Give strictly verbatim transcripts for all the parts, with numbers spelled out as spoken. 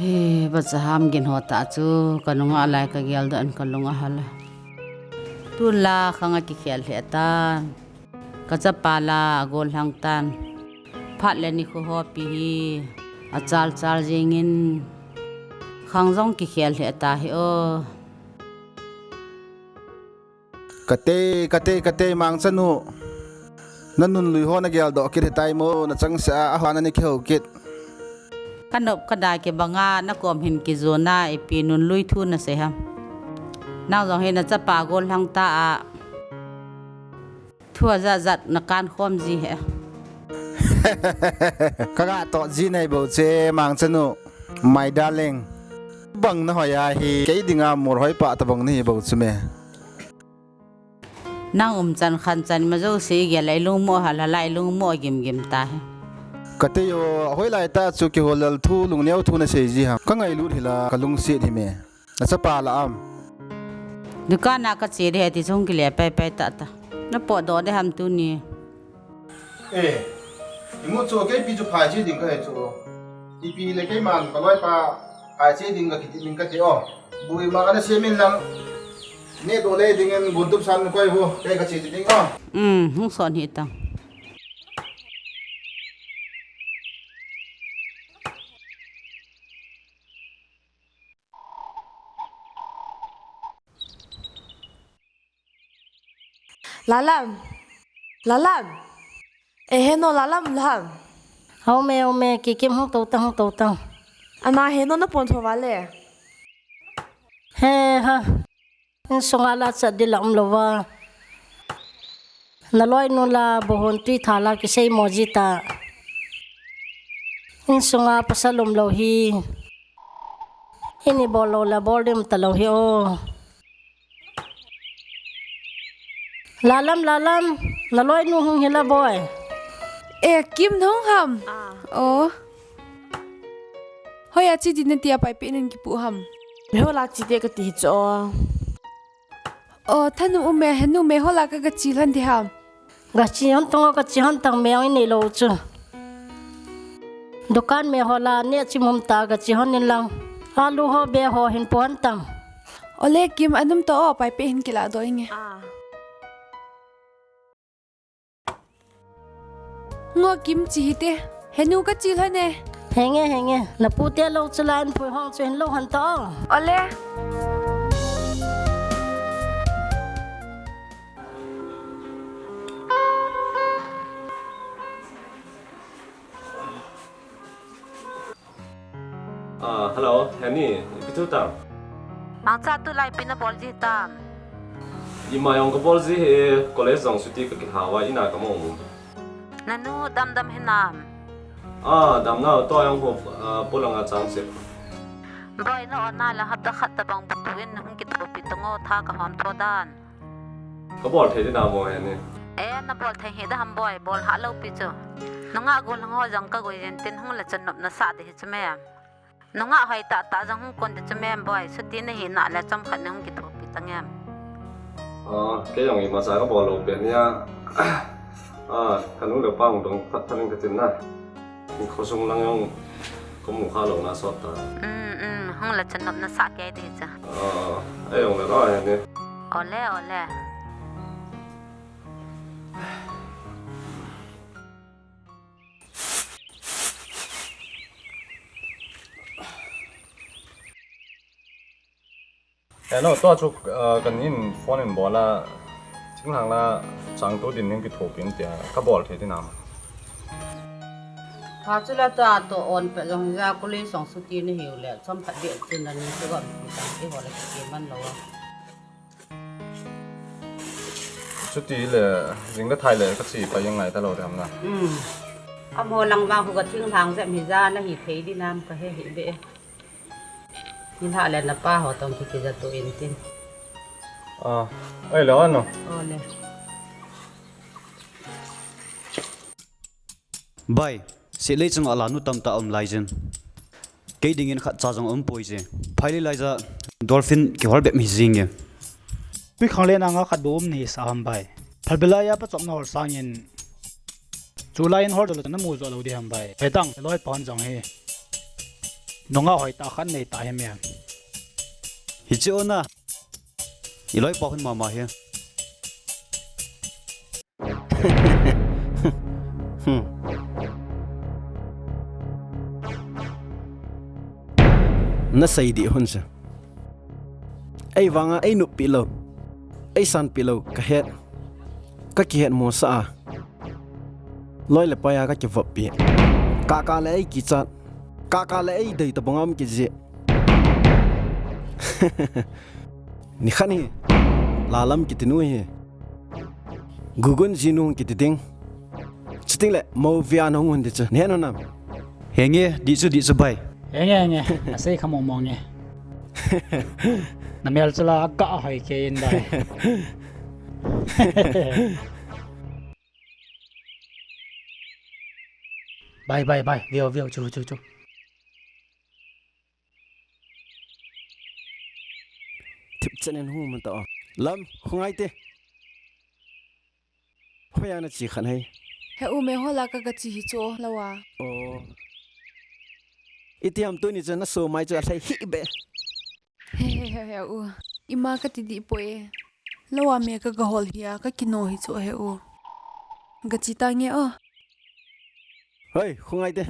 He, bacha ham gin ho ta chu, ka nunga lai ka gel doh in ka lung ahal. Tun la khang akikhel lheh tan. Ka chapa la agol lhang tan. Phat le nikho ho pi hi achal chal jingin khang jong kikhel lheh ta hi o. Kate, kate, kate, Mangchanu. Na nun lui ho na gel doh kit hitai mo, na chang se a, a hua na ni kihou kit. Ka nop ka da kibanga, na kom hin kijona, ipi nun lui thu na sei ham. Nang jong hi na chapa gol lhang ta a. Thu ajat jat na kan khom ji he. Ka ga toh ji nei bou che, Mangchanu. My darling. Bang na hoi a hi, kei dinga mur hoi pa ta bang na hi bou chu me. Nang um chan khan chan ma jouse i gel a i lungmo hal hal a i lungmo gim gim ta hi. Kate o, hoilai ta chu kihol lal thu lungneo thu na sei ji ham. Ka ngailut hi la ka lungset hi me. Na chapa la am. Dukan a ka che de ti chung kile pai pai ta ta. Na potdoh de ham tuni. Eh, imu chu kei pi chu phai che ding ka he chu. Ipi le keiman ka loipa phai che ding ka kiti min kati o. Bui ma ka na semin lang. Neh doh le dingin buntup san koi vo, kei ka che ding o. Um, hung son hi tang. Lalam. Lalam. Eh, heno, Lalam, Lam. Hau me, hau me, Kikim, hung tou tang, hung tou tang. Ana, heno, na pon tho vale. He, ha. Insunga la chat di la um lou va. Na loinu la, bohon tui tha la, kisei mo ji ta. Insunga pasal um lou hi. Ini bol lou la, bol dim ta lou hi o. Lalam, Lalam, na loinu hung hi la boi. Eh, Kim nung ham. Ah. Oh. Hoi a chi di na tia pai pe nen kipu ham. Me ho la chi te ka ti hi cho. Oh, thanu u me, henu me ho la ka ka chi lan di ham. Ga chi hon tong ka chi hon tang me oi nei lou chu. Dukan me ho la ne chi mum ta ga chi hon in lang. Alu ho be ho hin pon tang. Ole Kim anum to o pai pe hin kila do inge. Ah. Ngo Kim chi hi te. Henu ka chi lhon e. Henge, henge. Na pu te lo chu la an pui hong chu hin lo han to. Ole. Ah, hello, Henny, ipi thu tam? Mangcha, tulai ipi na bol ji tam? Ima jong ka bol ji hi, college jong chuti ka kilha uva, ina ka mong mong. Nanu dam dam hinam? Ah, dam nau, tua jong ho, ah, polanga chang se. Boi, na ona la hapta khat tabang butu in hung kithopi tong o, tha ka hom tho dan. Ka bol thei ding na mo he ni. Eh, na bol thei hi da ham boi, bol ha lo pi chu. Nungah gollhang ho jong ka goi jin tin hung la chan nop na sa de hi chu me. Nungah hoi tah tah jong hung kon de chu me boi, chuti na hi na le chomkhat na hung kithopi tang em. Ah, kei jong ima cha ka bol lo pen nia. Ah, ka nu le pa hung dong phat phat in ka tin na. Khosung lang jong ka mu kha lou na sot ta. Um, um, hung la chan nop na sa kei ti cha. Ah, ei jong le ro he ni. Ole, ole. Hello, tua chu, ah, kan in phone in bol a, thinglhang la chang tu din ning kithopi in tia, ka bol thei ding nam? Pha chu la tua to on pe jong ja kuli song chuti na hiu le, chomkhat beh chu na ni chu gam ti tang i ho le ki man lo. Chuti le, jing le thai le ka chi pa jeng ngai ta lo dam na. Um. Amo lang vang hu ka thinglhang jep hi ja na hi thei ding nam ka he hi be. Ni la le na pa ho tong ki ki ja tu in tin. Ah, ai lo ano. O le. Bai, se lei chunga la nu tamtah um lai jin. Kei dingin khat cha jong um poi je. Phai lei lai ja dolphin kihol bep hi jing e. Tui khang le na nga khat bo um ni sa ham bai. Phalbela ya pa chop na hol sangin. Chu lai in hol jolo na mu jo lo di ham bai. He tang, loi pon jong he. Nunga hoitah khat nei ta hi me. Hiche ona. Iloi pa hun mama hi. Hmm. Nasei dih hun se. Ei vanga ei noppi lou, ei sanpi lou, ka het. Ka kihet mosah a. Loi le pai a ka kivoppi. Kaka le ei kichat. Kaka le ei dei tabang a um kiji. Nikhat hi. Lalam kiti nu hi. Gugun jinu kiti ding. Chuting le, mo via na hung hun di chu. Nihen nam. Henge, di chu, di chu bai. Henge, henge. Asei kha mong mong nge. Na mel chu la ka hoi ke in bai. Bai, bai, bai. Vio, vio, chu, chu, chu. Thip chen in hu man ta o. Lam, khungai te. Hoiya na chi khan hei. He u me hola ka ka chi hi chu o lawa. O. Iti ham tuni chu na so mai chu a hlei hi be. He, he, he, he u. Ima ka ti dih poi e. Lawa me ka ga hol hi a, ka kino hi chu he u. Ga chi ta nge o. Hoi, khungai te.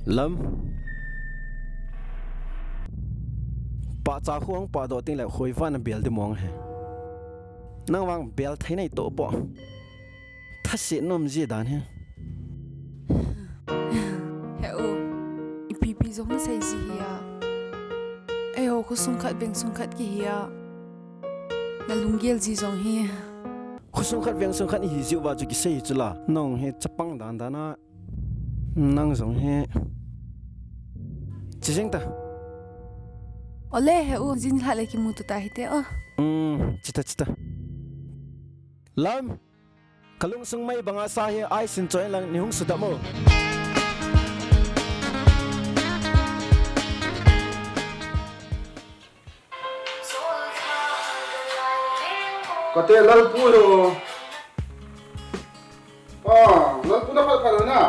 Lam. Pahcha khu hung pahdoh ting le khoi vana bel di mong he. Nang vang bel thei nei to po. Thase nom ji dan he. He u. Ipi pi jong na sei ji hi a. Eiho khosung khat veng sung khat ki hi a. Na lunggel ji jong hi. Khosung khat veng sung khat ihi jiu va chu kisei hi chu la. Nang hi chapang dan dan a. Nang jong hi. Chi jeng ta. Ole he u, jin lha le kimu tu ta hi te o. Um, chi ta, chi ta. Lam. Ka lungsung mai banga sa hi ai sin choi lang ni hung sudam o. Kate Lalpu lo. Ah, Lalpu na phat phat na.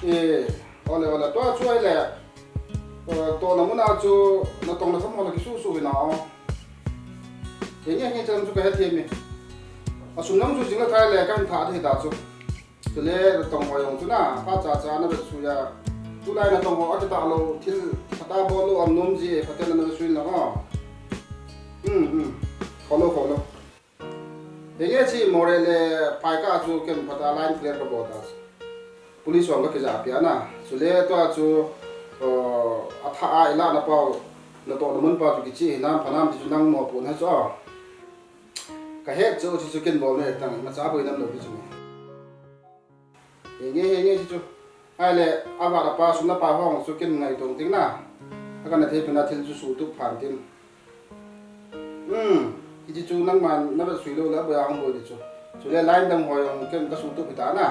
Eh, ole, ole, tua chu ai le. Eh, to na muna chu na tong na sam ho na kisu su na o. He nge nge chan chu ka he thei mi. A sum nam chu jing la thai le kan tha thei ta chu. Chule na tong ho jong chu na, pha cha cha na vet su ya. Tulai na tong ho a kita lo thil thata bol lo am nom ji, phaten na vet su na o. Hmm, hmm. Kholo, kholo. Henge chi more le pai ka chu ken phat a line clear ka bol ta. Police hung ka kija pia na. Chule tua chu, uh, a tha a ila na pau na to na mun pa chu kichi hinam phanam ti chu nang mo pon ha chu. Ka het chu chu chu ken bol ne tang ma cha boi nam lo ki chu. Henge, henge, chi chu. Ai le, a va la pa, sum na pa hong, chu ken ngai tong ting na. A kana thei pina thil chu su tu phan tin. Hmm, ki chi chu nang man, na ba sui lo la, ba yang bo di chu. Chu le line dang ho yong ken ka su tu pita na.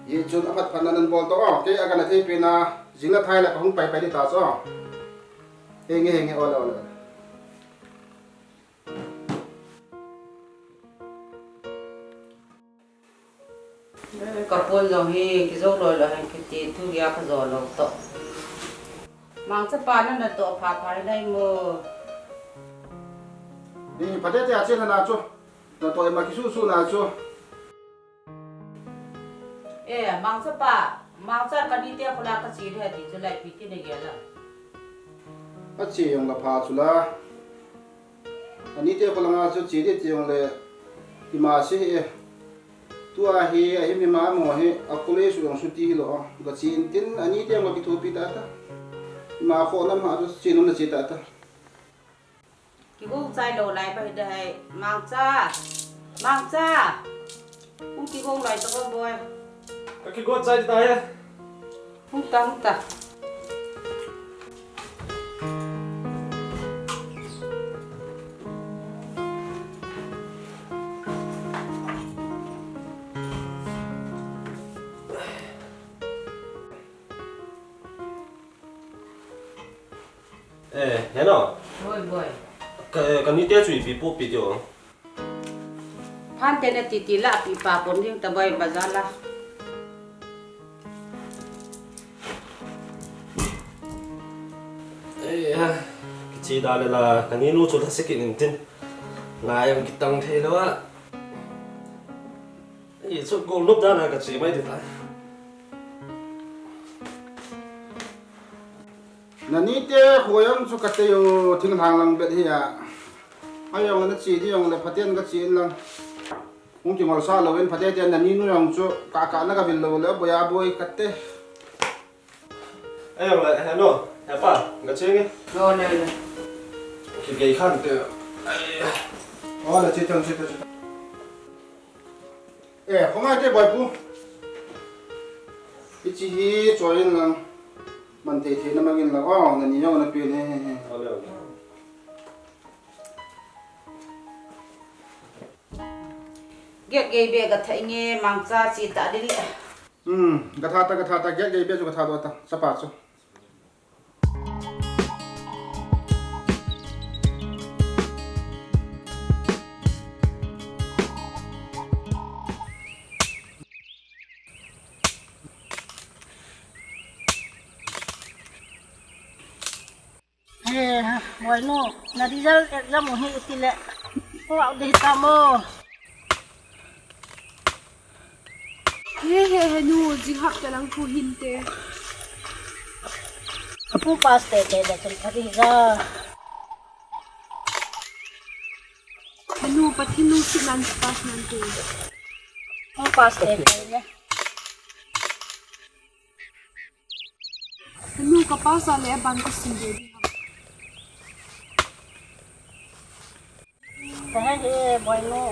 Ye chu a phat phat na nan bol to, oh, ke a kana thei pina, jing na thai la ka hung pai pai di ta chu. Henge, henge, ole, ole. Ka pon jong hi, kijou loi loi hen kiti, tu ya ka jo lo to. Mangcha pa na na to pha pha nai mo. Ni pha te te a chen na chu. Na to ma kisu su na chu. Eh, Mangcha pa, Mangcha ka ni te khola ka chi le di chu lai pi ti ne ya la. A chi yong la pha chu la. Ani te ko langa chu chi di ti yong le, ima se he. Tua hi, a hi mi ma mo he, a college jong suti hi lo, ga chi in tin, ani te ma ki thu pi ta ta. Ima kho nam ha chu chi nom na chi ta ta. Ki go chai lo lai pa hi da hai, Mangcha, Mangcha. Hung kigong lai ta ko boy. Ka kigot chai ta e. Hung ta, hung ta. Eh, hello. Boy, boy. Ka, ka ni te chu ipi pu pi tio. Phan te na ti ti la pi pa pom ding ta boy bazar la. Chi da le la, ka ni nu chu la sikin in tin. Ngai ang kitang thei lo a. Ei, chu gol nop dan a ka chi mai di ta. Nani te, hoi ang chu ka te yo, thinglhang lang bet hi a. Ai ang na chi di ang le phaten ka chi in lang. Hung kingol sa lo in phate te nani nu ang chu ka ka na ka vil lo le boya boi ka te. Ai ang le, hello, he pa, ka chi nge. Lo le le. Ki gei khan te. Ai. O le chi tang chi tang. Eh, khongai te boipu. Hichi hi choi in lang. Man thei thei na mangin lang. Oh, nani jong na pi ne. Ole, ole. Get gei be ka thai nge mangcha chi ta din le. Hmm, ka tha ta, ka tha ta, get gei be chu ka tha do ta. Chapa chu. He, boinu, na result exam u hi iti le. Ko au de ta mo. He, he, he, nu, jing hap ta lang pu hin te. Pu pass te te da chun thari ja. He nu, Pathen lungset nan pass nan te. Pu pass te te le. He nu, ka pass a le aban ka sim be di ham. Ka he he, boinu.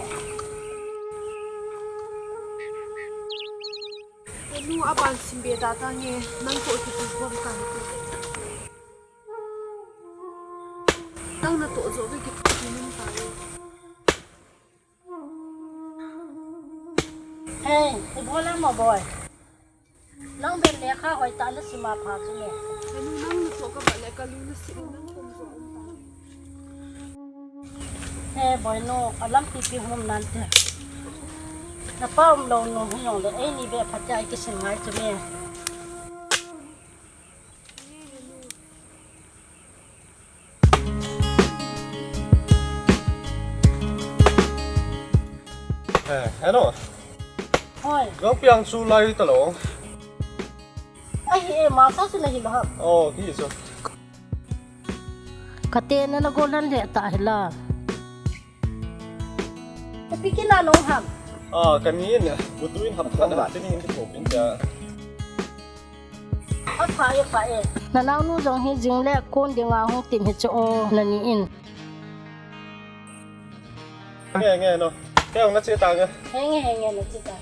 He nu, aban sim be ta ta nge, nang ko ki tu bom ka ni. Nang na to jo be ki tu ni ta. He, i bol a mo boi. Nang ben lekha hoitah na sim a pha chu me. He nu, nang na to ka ba le ka lu na sim nang kom jo um ta. He boinu, alampi pi hum nan te. Na pa um lo nu hung jong le, eini be phat a i kisim ngai chu me. Eh, hello. Hoi. Jong piang chu lai ta lo. Ai, eh, ma sa chu na hi lo ha. Oh, hi so. Ka te na na go lan le ta hi la. Ka pi ki na lo ha. Ah, ka ni ne. Bu tu in hap kha na. Ti ni in ko pin ja. A pha e, pha e. Na naonu jong hi jing le kon dinga hung tim hi chu o, na ni in. Nge, nge, no. Kei hung na che ta nge. He nge, he nge, na che ta.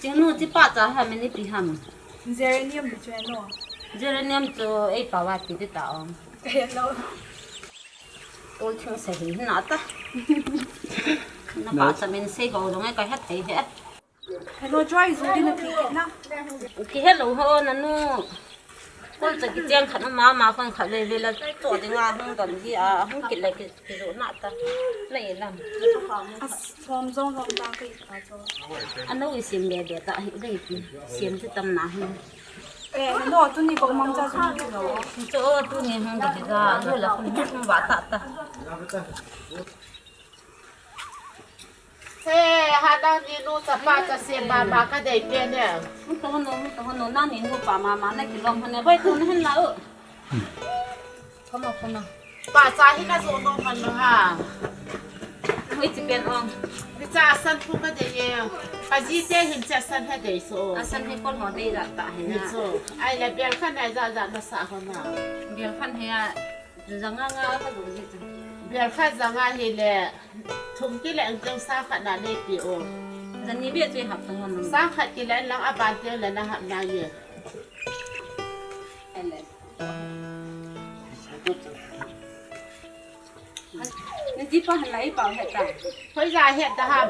Chingnu, chi pa cha ham, ni pi ham? Geranium ni chu no. Geranium chu ei pa va ti ti ta ong. Hello. Tol thing sa hi na ta. Na pa cha min sei go dong ei ka het thei he. Hello, Joy, zu di na ti na. Ki hello ho na nu. Kol cha kicheng khat na mama khon khat veve la cho dinga hung don ji a, hung kit la ki, kijo na ta. Lei lam. A som jong jong ta kai ta cho. Ano i sim be be ta hi dei ti. Sim ti tam na hi. Eh, no, tuni ko mangcha chu ni lo. Cho tuni hung da ja, ano la khun hung va ta ta. He, ha nang ni nu chapa cha se mama ka dei pen e. Hung to no, hung to no, nang ni nu pa mama na kilom hon e, boi to na hen la u. Khoma, khoma. Pa cha hi na jo nom hon lo ha. Hoi chi pen ong. Ni cha asan phu ka dei e. Ka ji te hin cha asan ha dei so. Asan he kol ho dei la ta he na. Ni so. Ai la bel khan ai ja ja na sa ho na. Bel khan he a. Janga nga ka du ji chu. Bel khat janga hi le thum kile ang teng sa khat na nei pi o. Jani be chu hap tang on. Sa khat kile lang a ban teng le na hap na ye. Ele. Ni ji pa han lai pa het ta. Hoi ja het ta ham.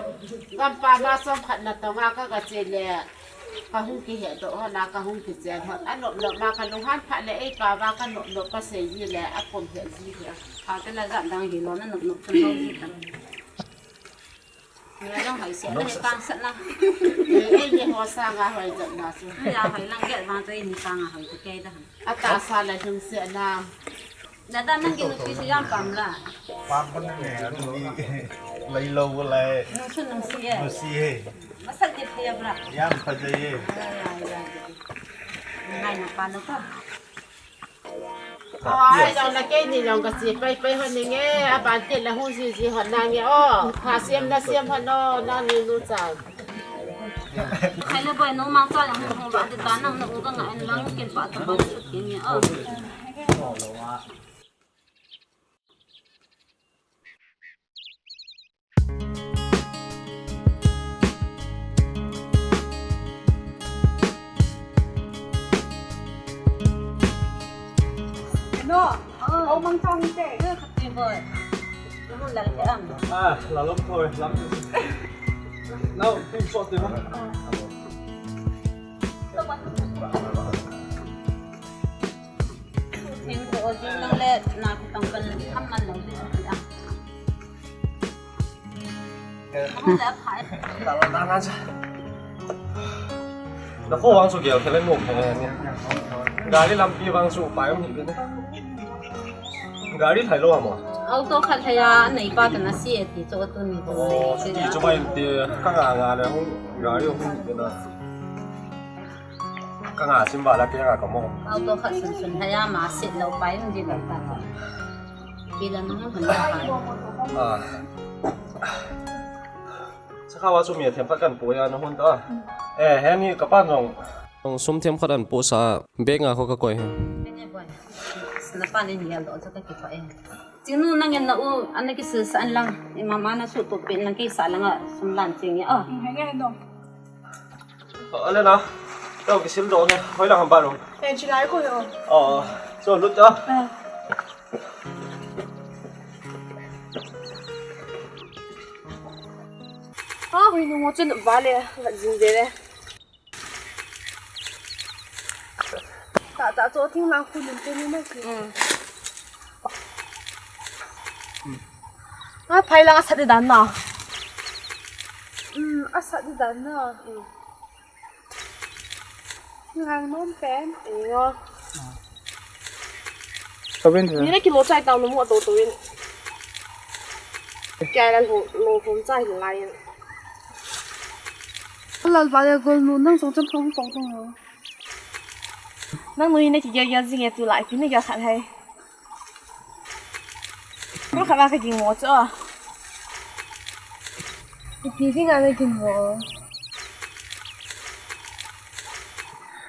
Gam pa ma som khat na tonga ka ka che le. Ka hung kihe doh hon a, ka hung kichen hon. A nop nop ma ka lunghan phat le, ei pa va ka nop nop ka sei ji le, a pom he ji hi a. Ka te la jat dang hi lo na nop nop chun ho ji ta. Ni la jong hoi se na, ni tang sat na. Ei, ei, ni ho sanga hoi jat na chu. Ni la hoi lang gel vang chu ei ni sanga hoi ta kei ta. A tahsa la lhung se na. Dada, nang ki nupi chu ijam pam la? Pam pam ne, anu ni. Lai lo ko lai. Nung chu nung si e. Nung si e. Masak di phai bra. Ijam phai jai e. Ai, ai, ai. Ngai na pa no ka. Ai, jong na kei ni jong ka si pai pai hon ni nge. A ban te la hung si si hon na nge o. Kha siam na siam hon o. Nang ni nu cha. Khai le boi no mang cha jong hung ba de ta nang na u ka ngai lang ken pa ta ba sut ke ni o. No, oh, mang chong te. Khati boy. Namu lal ke am. Ah, la lom thoi, lam. Nau, tu so te ma. Min ko jing lang le na ko tang kan ham man lo de a. Ham le phai. Na ko wang su gel thele mo phe ni. Gari lampi wang su pai mi ni. Gari thai lo mo. Auto khat thai a nei pa ta na si e ti cho tu ni. Oh, ti cho bai ti ka nga nga le hung gari hung ni na. Ka nga sim ba la ke nga ka mo. Auto khat sun sun thaya ma sit lo pai um ji lo ta. Ki la nung hun la pai. Ah. Sakhawa chu mi themkhat kan poi a na hun ta. Eh, he ni ka pa jong. Jong sum themkhat an po sa bag nga kho ka koi he. Ni boy. Na pa ni ni lo cha ka ki pa e. Chinu nang en na u ana ki sil sa an lang. I mama na su to pe nang ki sa lang a sum lan ching ya. Ah. He nge no. Ale na. Tao kisil doh nge. Hoi lang ham ba lo. Eh, chilai ko yo. Oh, so lut ta. Ah, hui nu ngo chen vale, vat jing de le. Ta ta cho thing lang khu lim te ni na ki. Mm. A phai lang a sat di dan na. Mm, a sat di dan na. Mm. Ngang nom pen. Iyo. Ka ben. Ni na kimo chai tau no mo to to in. Kya la lo lo hom chai lai. Lal ba le gol nu nang song chan phong phong phong. Nang nu ni na ki gel gel jing e tu lai pi ni gel khat hai. Ko kha ba ka ging mo cho. Ipi ding a na ging mo.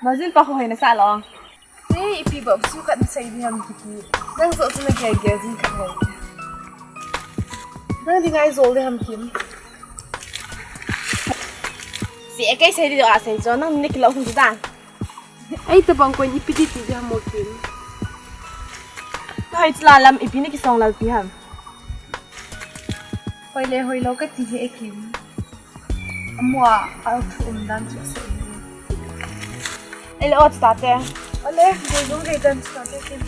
Mazin pa ko hai na sa lo. Te ipi ba su khat na sai di ham kiti. Nang zo su na gel gel jing khat hai. Nang di ngai zo di ham kim. Si e kai sai di a sai cho nang ni ki lo hung di dan. Ei, tabang koin ipi ti ti dia mo kin. Hai chla lam ipi ni kisong lal pi ham. Hoi le hoi lo ka ti he kin. Amua al thu um dan chu se. Ei le ot ta te. Ale, go go re dan ta te kin.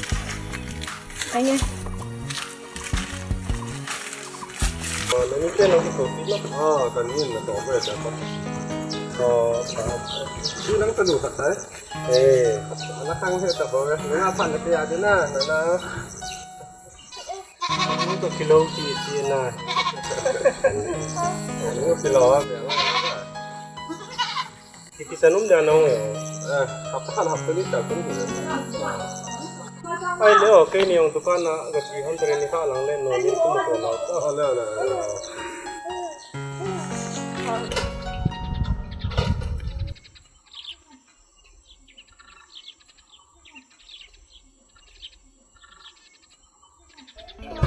Ai ne. Nani te nang to pi na pa kan ni na to ve ta pa. To pa. Ni nang ta lu khat tai. Eh, na khang he ta ba ve. Na pan na pe ya de na na na. Ni to kilo ki ti na. Ni kilo ha. Kiti sanum dia nong yo. Eh, hap hap hap ni ta kum. Ai le o, kei ni ong dukan na ga three hundred ni kha lang le no ni kum ko na. Ah, le le.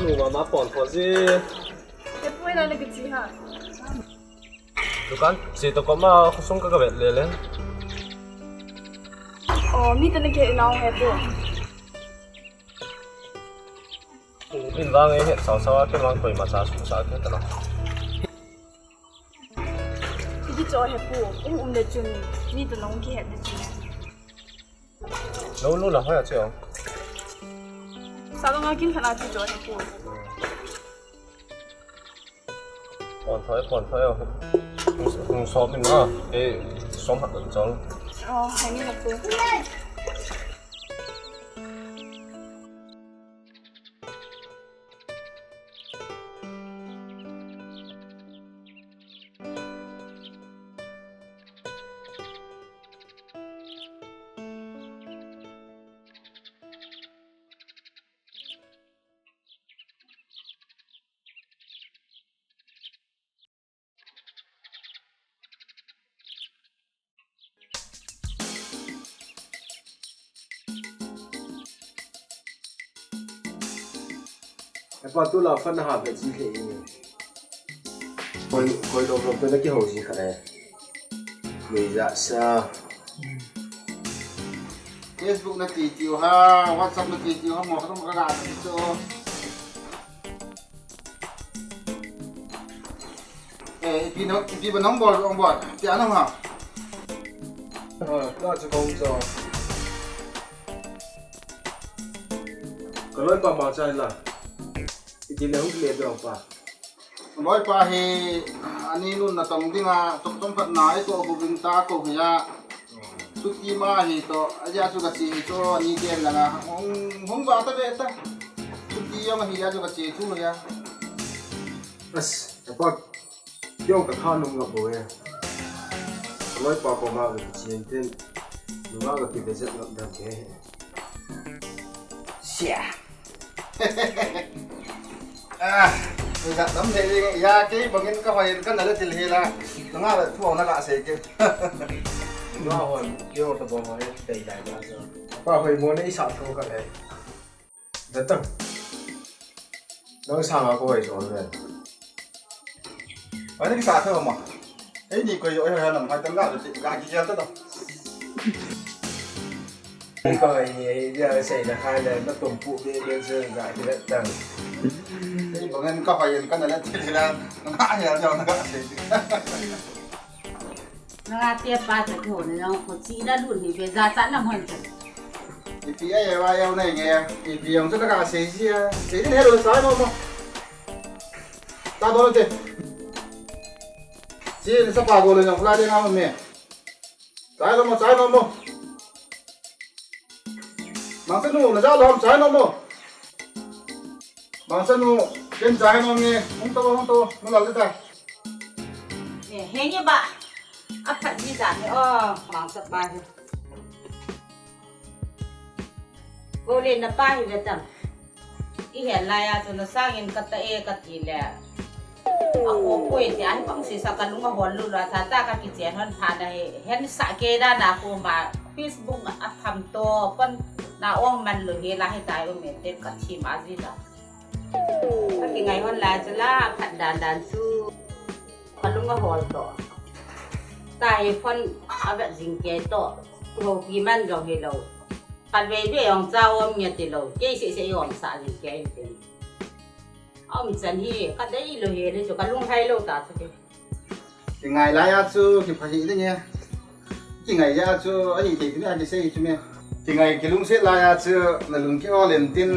Nu mama pon pon si. Te poi la le kichi ha. Dukan si to koma khosung ka ka vet le le. Oh, mi te ne ke na he tu. Bin vang e he sao sao ke vang koi ma sa su sa ke ta la. Kiti Cho he pu, um um le chun, mi to nong kihet le chun. Lo lo la hoya che ong. Sa lo nga kin khana chu cho he pu. Pon thoi, pon thoi ong. Hung, hung som in na. Eh, som hat chong. Oh, hai ni he pu. Hepa, tu la fan ha be ji le ni. Koi, koi lo lo pe na ki ho ji kha le. Ni ja sa. Facebook na ti ti ha, WhatsApp na ti ti ha, mo ka ka ka ti cho. Eh, ipi nong, ipi ba nong bol, nong bol. Ti anong ha. Ah, ka chu kong cho. Ka loi pa ma chai la. Iti le huk le dong pa. Loi pa hi, ani nun na tong ding a, tok tong phat na, ai ko ko bin ta ko hi a. Chuti ma hi to, aja chu ka che hi to, ani ken la na. Hung, hung ba ta be ta. Chuti ya ma hi ya chu ka che chu ya. As, apa. Yo ka kha nung ngap bo e. Loi pa ko ma ka che ten. Nung ngap ka ki be zet ngap dam ke. Sia. Ah, ui, ka tam thei ding, ya, kei bangin ka hoi, ka na le til hi la. Nanga le thu na ka sei ke. Nga hoi, yo ta bang hoi, tei dai ba so. Pa hoi mo nei sa tho ka le. Da tang. Nang sa nga ko hoi so le. Ani ki sa tho ma. Ei ni ko yo, yo, yo, nam hai tam ga, ga ki gel ta to. Ko ni ya sei na khai le na tum pu be be je ga ki le tang. Ei, bang en ka hoi en ka na le ti le na, na ya ya na ka sei. Na te pa ta ko ni ko chi na lu ni be za ta na mon ta. Ipi a ye wa ye nei nge, ipi yong chu na ka sei ji a. Sei ni he lo sa no mo. Ta do te. Chi ni sa pa go le na la de na mo me. Chai nom mo, chai nom mo. Mangsa nu, na ja lom, chai nom mo. Mangsa nu, ken chai nom nge, hung to, hung to, nu lal ta. Eh, henge ba. Aphat ji da he, oh, mangsa pa he. Ko le na pa hi ve tam. I hian lai a chu na sangin ka ta e ka ti le. A ko pui ti a hi pang si sa ka lung a hol lu la tha ta ka ki chen hon pha na hi. Hen sa ke da na ko ma Facebook a tham to kon na ong man lu hi la hi tai u me te ka thi ma ji da. Ka ki ngai hon lai chu la phat dan dan chu. Ka lung a hol to. Ta hi phone a vet jing ke to. Ko ki man jong hi lo. Khatvei vei ong cha om nge ti lo, kei seh seh i om sa jing kei in tin. Om chan hi, ka dei lo hi le chu, ka lunghai lo ta chu ke. Ki ngai lai a chu, ki pha hi ding e. Ki ngai a chu, a hi thei ti na ki sei chu me. Ki ngai ki lungset lai a chu, na lung ki hol in tin.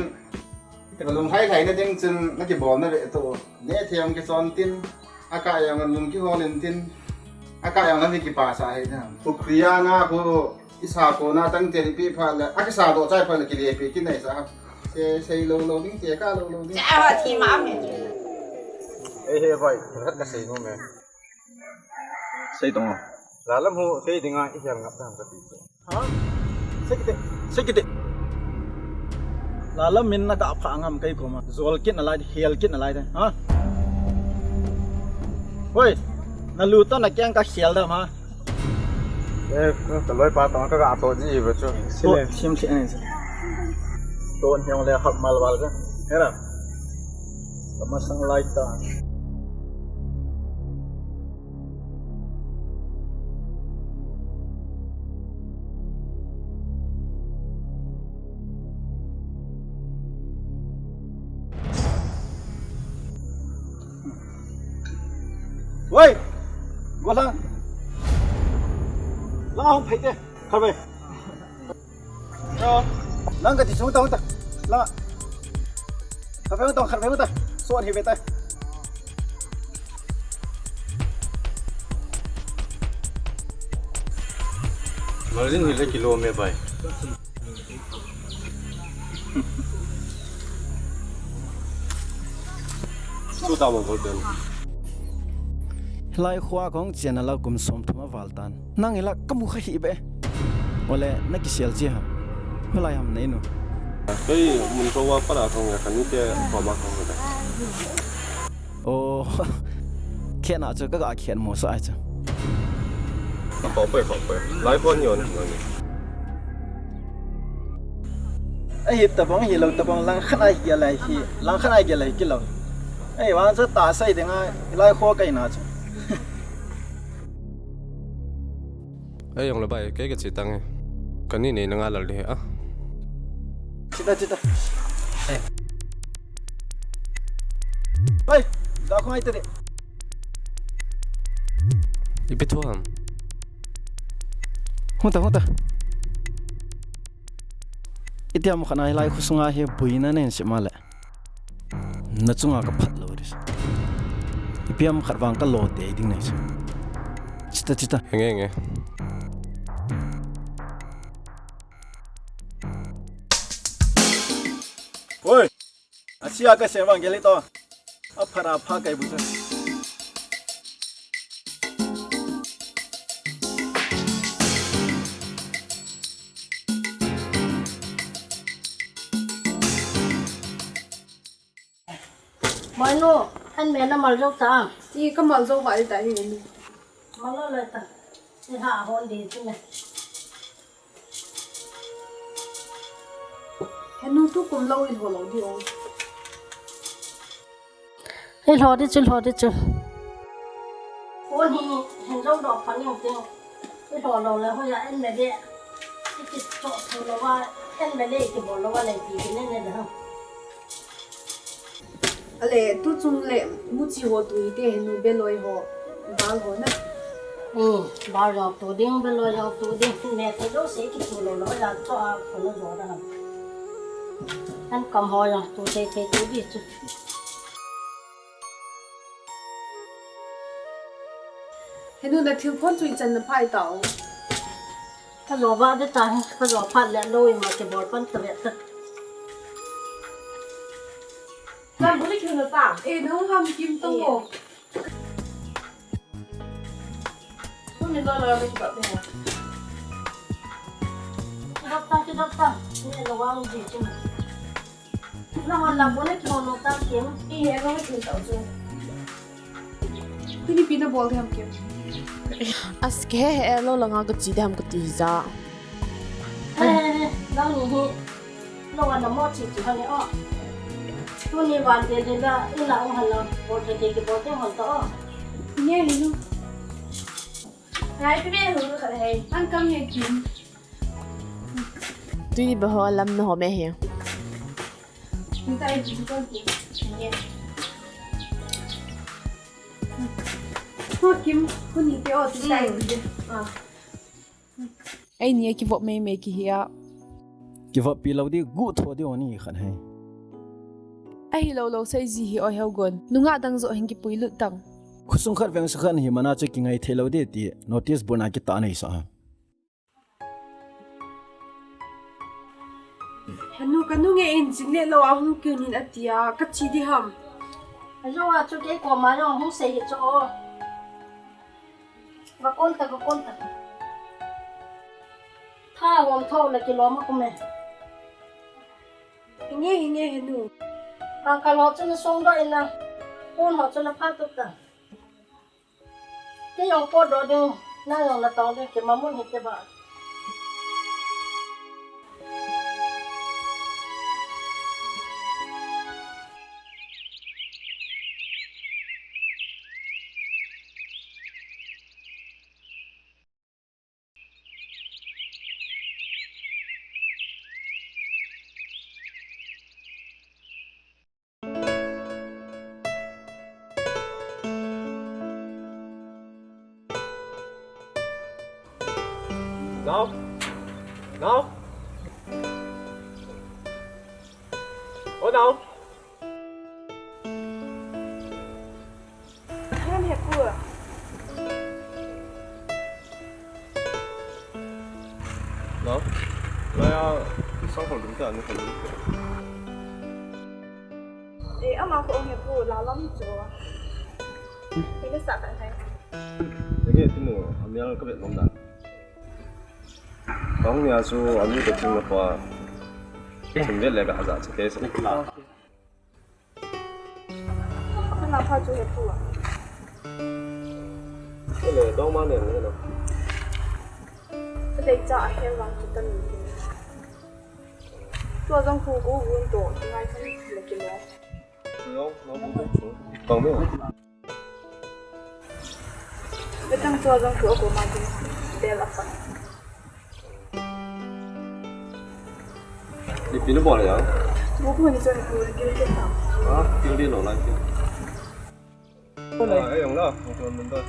Ka lunghai thai na ding chun na kibol na ve to. Ne thei ong kichon tin. A ka yang lung kihol in tin. A ka yang na mi kipasa he na. Pukhri a nga ko isa ko na tang te pi pha le. A kisa do chai pha le ki le pi ki nei sa. Se sei lo lo ding te ka lo lo ding. Cha ha thi ma me. Ei he bai, ka sei no me. Sei tong. La lam ho, sei ding a i hial ngap dam ka ti. Ha? Sei kiti, sei kiti. La lam min na ka pha ngam kai ko ma. Zol kit na lai, hial kit na lai de. Ha? Hoi. Na lu to na kyang ka hial da ma. Eh, ka loi pa to ka ga to ji ba chu. To, sim si ani. To hiong le hap mal wal ka. Hera. Ka masang lai ta. Woi! Golang! Lang hung phei te. Kharve. Yo. Lang kati chung tong ta. Lang. Kharve tong, kharve ta. Suan hi ve ta. Malin hi le kilo me bai. Chu ta mo bol pen. Hilai khua kong chian a la kum som thum a val tan. Nang ila ka mu kha hi be. Ole na kisel chi ha. Hilai ham nei nu. Kei mun ko wa para kong ya kani te ko ma kong da. Oh, khen a chu ka ga khen mo sa a chu. Ko pe ko pe. Lai ko ni on. Ahi tabang, hi lo tabang, lang khat a hi lai hi, lang khat a hi lai kilo. Ei, wan sa ta sai ding a, lai kho kai na chu. Ei, jong le bai, kei ka chi tang e. Kani nei na nga lal de a. Chita, chita. Ei. Ei, ga khong ai te de. Ipi thu ham. Hung ta, hung ta. Itiam khat na hilai khu sunga hi buina nen si ma le. Na chunga ka phat lo ris. Ipiam khat vang ka lo te ding nei si. Chita, chita. Nge, nge. Oi. Asia ka sem vang gel to. A phara pha kai bu cha. Manu, an me na mal jo ta. I ka mal jo ba ta hi ni. Mal lo le ta. Ni ha hon de chu ne. Henu tu kum lo i lho lo di o. I lho di chu, lho di chu. Ko ni hen lo do pha ni te. I lho lo le ho ya en me de. I ki cho thu lo wa, en me de ki bol lo wa le ki ki ne ne de ha. Ale, tu chung le, muchi ho tu i te henu beloi ho, bal ho na. Hmm, bal ho tu ding, beloi ho tu ding, me te lo se ki tu lo lo ya to a ko lo jo da. An kam ho ya tu te te tu di chu. Henu na thil phon chu i chan na phai ta o. Ka jo ba de ta, ka jo phat le lo i ma ke bol pan ta ve ta. Kan bu ni kiu na ta. E, no ham kim to mo. Ku ni lo lo ni ba de. Ki dok ta, ki dok ta. Ni lo wa ji chu. Na hon la bu ni kiu no ta kim. E, no ni kiu ta chu. Tuni pi na bol de ham kim. As ke he he lo langa ka chi de ham ka ti ja. Eh, nang ni hi, lo ana mo chi chi hon e o. Tuni van te de la, ina um hon la, bol te te ki bol te hon to o. Nge ni nu. Hai, pi be hu ka hai. An kam ye kim. Tuni ba ho lam na ho me he. Ni ta ye chi ko ki. Nge. Ho kim, ko ni te o ti ta ye. Ah. Eini a kivop meimei kihi a. Kivoppi lou di, guh tho di o ni khat hei. Ahilou lou sei ji hi oi heu gon. Nungah dang joh hin kipui lut tang. Khosung khat veng sa khat hi mana chu kingai thei lou di ti notice board a kitah nei sa a. Henu ka nu nge in jing le lou a hung kit in ati a, ka chi di ham. Ajo a chu kei koma jong hung sei hi chu o. Va kon ta, va kon ta. Tha hom tho le kilom a kum e. Hinge, hinge, henu. Kang ka lo chu na song doh in a. Kon ho chu na phat tut ta. Kei jong potdoh ding, nang jong na tong ding, kimamun hite ba. Nao. Nao. O nao. Nang he pu. Nao. Lai a, sang khol dum ta, ni khol dum ta. Eh, ama ko he pu, la lam chu. Ni sa kan hai. Ni ke tinu, amial ka bet nom da. Kong nia chu ami ka ching na pa. Ching vet le ka haja che te se. Ka na pha chu he pu a. Ele dong ma ne le no. Ka dei cha a hel vang chu ta ni. Tua jong khu gu gun to, ngai khan le ki lo. Lo, lo bu chu. Kong me. Betang tua jong khu ko ma ding. Bel a pa. Ipi na bol ya? Bu ko ni chon khu gil ke ta. Ah, gil di lo lai ke. Ah, eh, yong la, mo ton mun ta.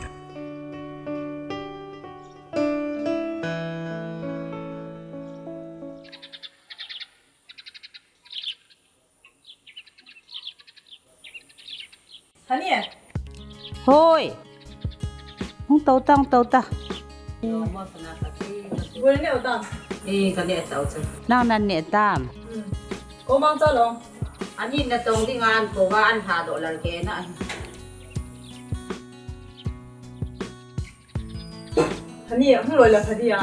Hani e? Hoi. Hung to ta, hung to ta. Bol ne o ta. Eh, ka ne ta o ta. Nang nan ne tam. Hmm. Ko mang cha lo. Ani na tong ding an ko va an ha do lal ke na. Hani, hung loi la pha dia.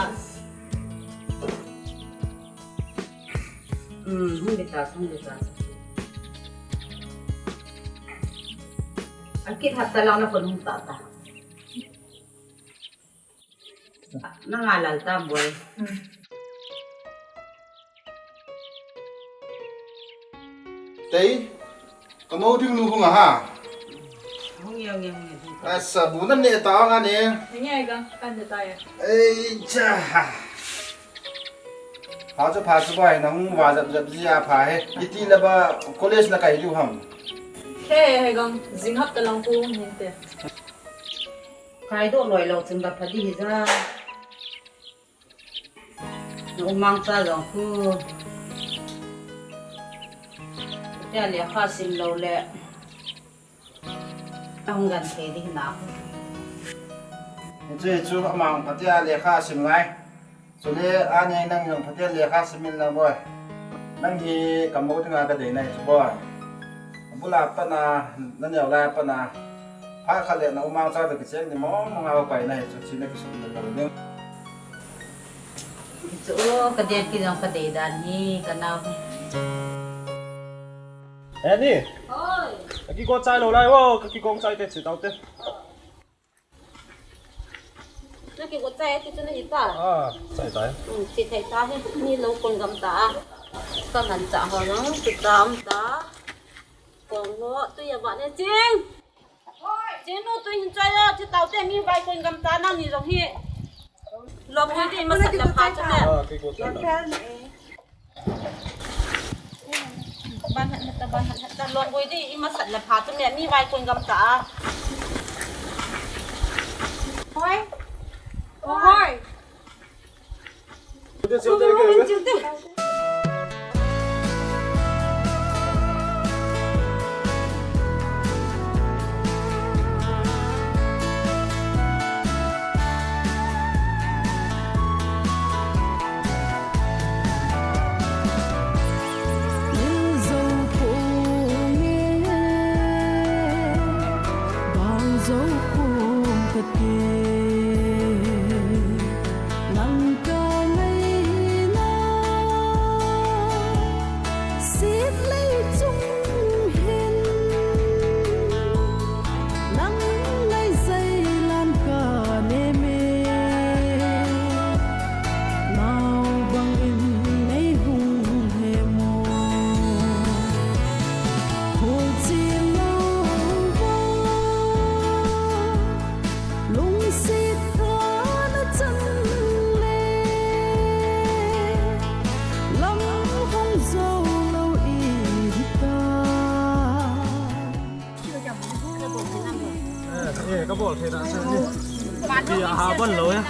Hmm, hung de ta, hung de ta. Akit hat ta lang na kon hung ta ta. Na nga lal ta boi. Hmm. Tei, ka mo ding nu hung a ha. Hung yang, yang, yang, hung ta. Asa, bu nan ne ta nga ne. Nge ga, kan ne ta ya. Ei cha. Ha chu pha chu boi, na hung va jap jap ji a pha he. Iti la ba college na kai diu ham. He, he gang, jing hap ta lang ku hung te. Kai do loi lo chun ba pha di hi ja. Na umang cha jong khu. Tia lekha sim lou le. Ahung gan thei ding na. Hichu, hichu amang phatea lekha sim ngai. Chule ani nang jong phatea lekha sim in lang boi. Nang hi ka mo dinga ka dei nai chu boi. Abula pat na, na neo lai pat na. Phat khat le na umang cha toh kicheng ni mong mong a ka pai nai chu, china kisum na lo ding. Chu, ka dei ki jong ka dei dan hi, ka nao hi. Ani. Oi. Ka kikong chai lou lai o, ka kikong chai te, che tau te. Na kikong chai te chu na hi ta. Ah, chai tai. Hmm, che thei ta hi, ni lo kon gam ta a. Ka man cha ho jong, chu ta am ta. Kong ho, tu ya ba ne ching. Chinu tu hin choi o, che tau te mi vai kon gam ta nang ni jong hi. Lom hoi di masat la pha chu ne. Ah, kikong chai lou. Ban hat ta, ban hat ta, lom hoi di masat la pha chu ne, mi vai kon gam ta. Hoi. Hoi. Nang ka ngaina sit lei chung hin, nang ngai sei lan ka nem e, nao bang in nei hung he mo. Khol chi lo va, lungsit tha na chan le, lam hong zo lo i hi ta. Eh, eh, ka bol thei na se ni. Ti a ha ban lo ya.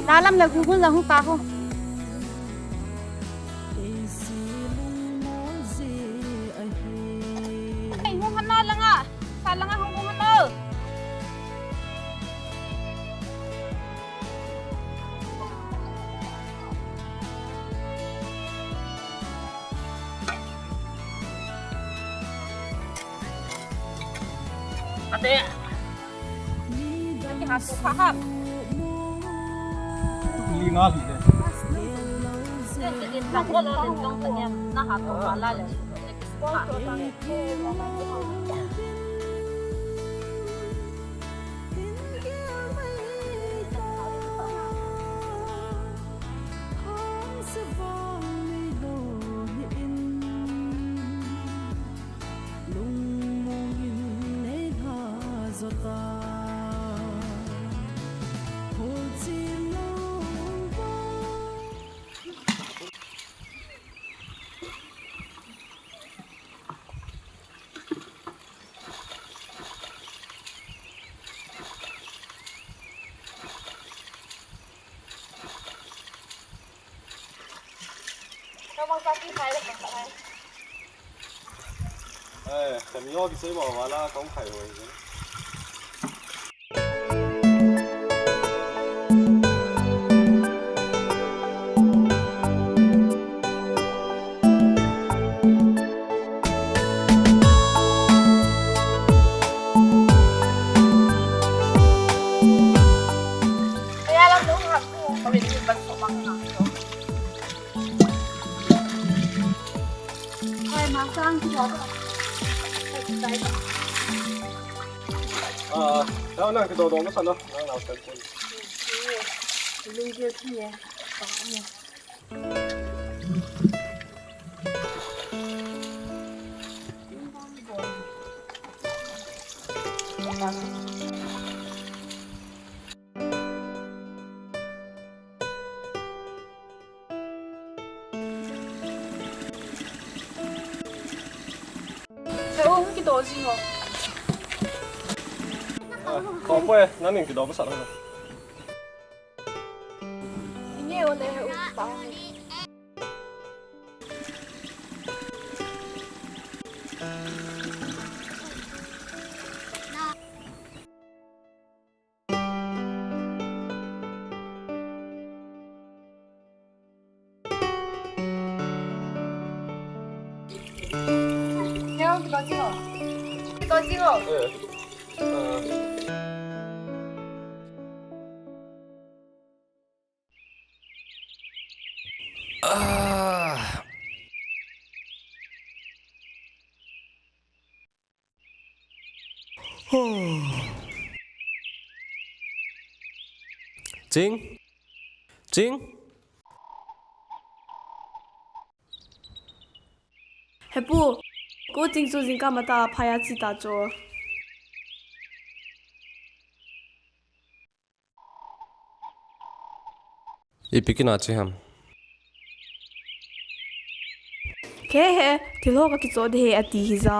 Lalam la gugun la hu ka ho. Ei, hung hana langa. Sa langa hung hana. Ate. Ate, ha, ha, ha. Li nga li de. Ate, ate, ate, ate, ate, ate, ate, Ai, kami ho kisei mo wala kong khai hoi. Ah, nang, nang, kidoh doh masat no, nang, nang, nang, nang. He, o, kidoh jing o. Ah, ko pwe, nang ning kidoh masat na. Inge o le, he, o, pa. Kidoh jing o. Kidoh jing o. Eh. Ah. Ching? Ching? Hepu, ko Ching chu jingkah matah a phai a che ta chu. Ipi kin a che ham? Kei he, thil ho kakichoh ding ahi ati hija.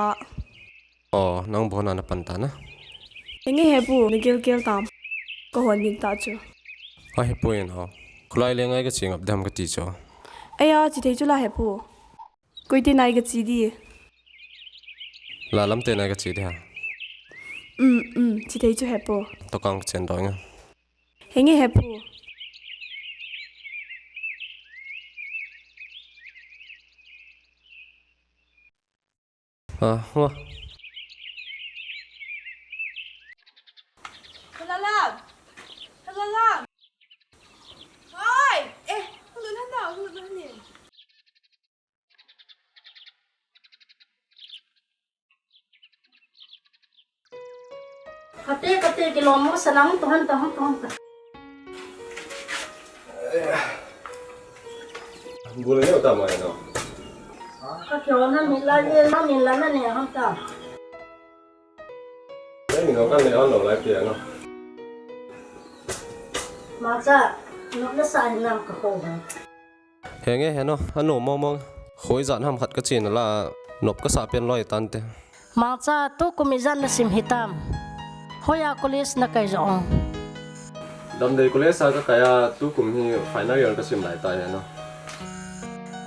O, nang bou hon a napan ta na? Enge hepu, nagel gel tam. Kahon ding ta chu. Ahi pu in o. Kholai le ngai kache ngap dem kati chu. Aya, che thei chu la hepu. Koi te nai kache ding? Lalam te nai kache ding ham? Um, um, che thei chu hepu. Tokang kachen doh inge. Henge hepu. Ah, wa. Halalam. Halalam. Ilom mo sanang tuhan tuhan tuhan. Bula ni uta mai no. Ka kyo na mi la ye na mi la na ne ham ta. Ni no ka ne on lo lai pia no. Mangcha, nop na sa hinam ka ko ha. Henge, heno, anom mong mong. Hoi jan ham khat ka chin la, nop ka sa pen loi tante. Mangcha, tukum ijat na sim hitam. Hoiya college na kai jo. Damdei College a ka kai a, tukum hi final year ka sim lai ta heno.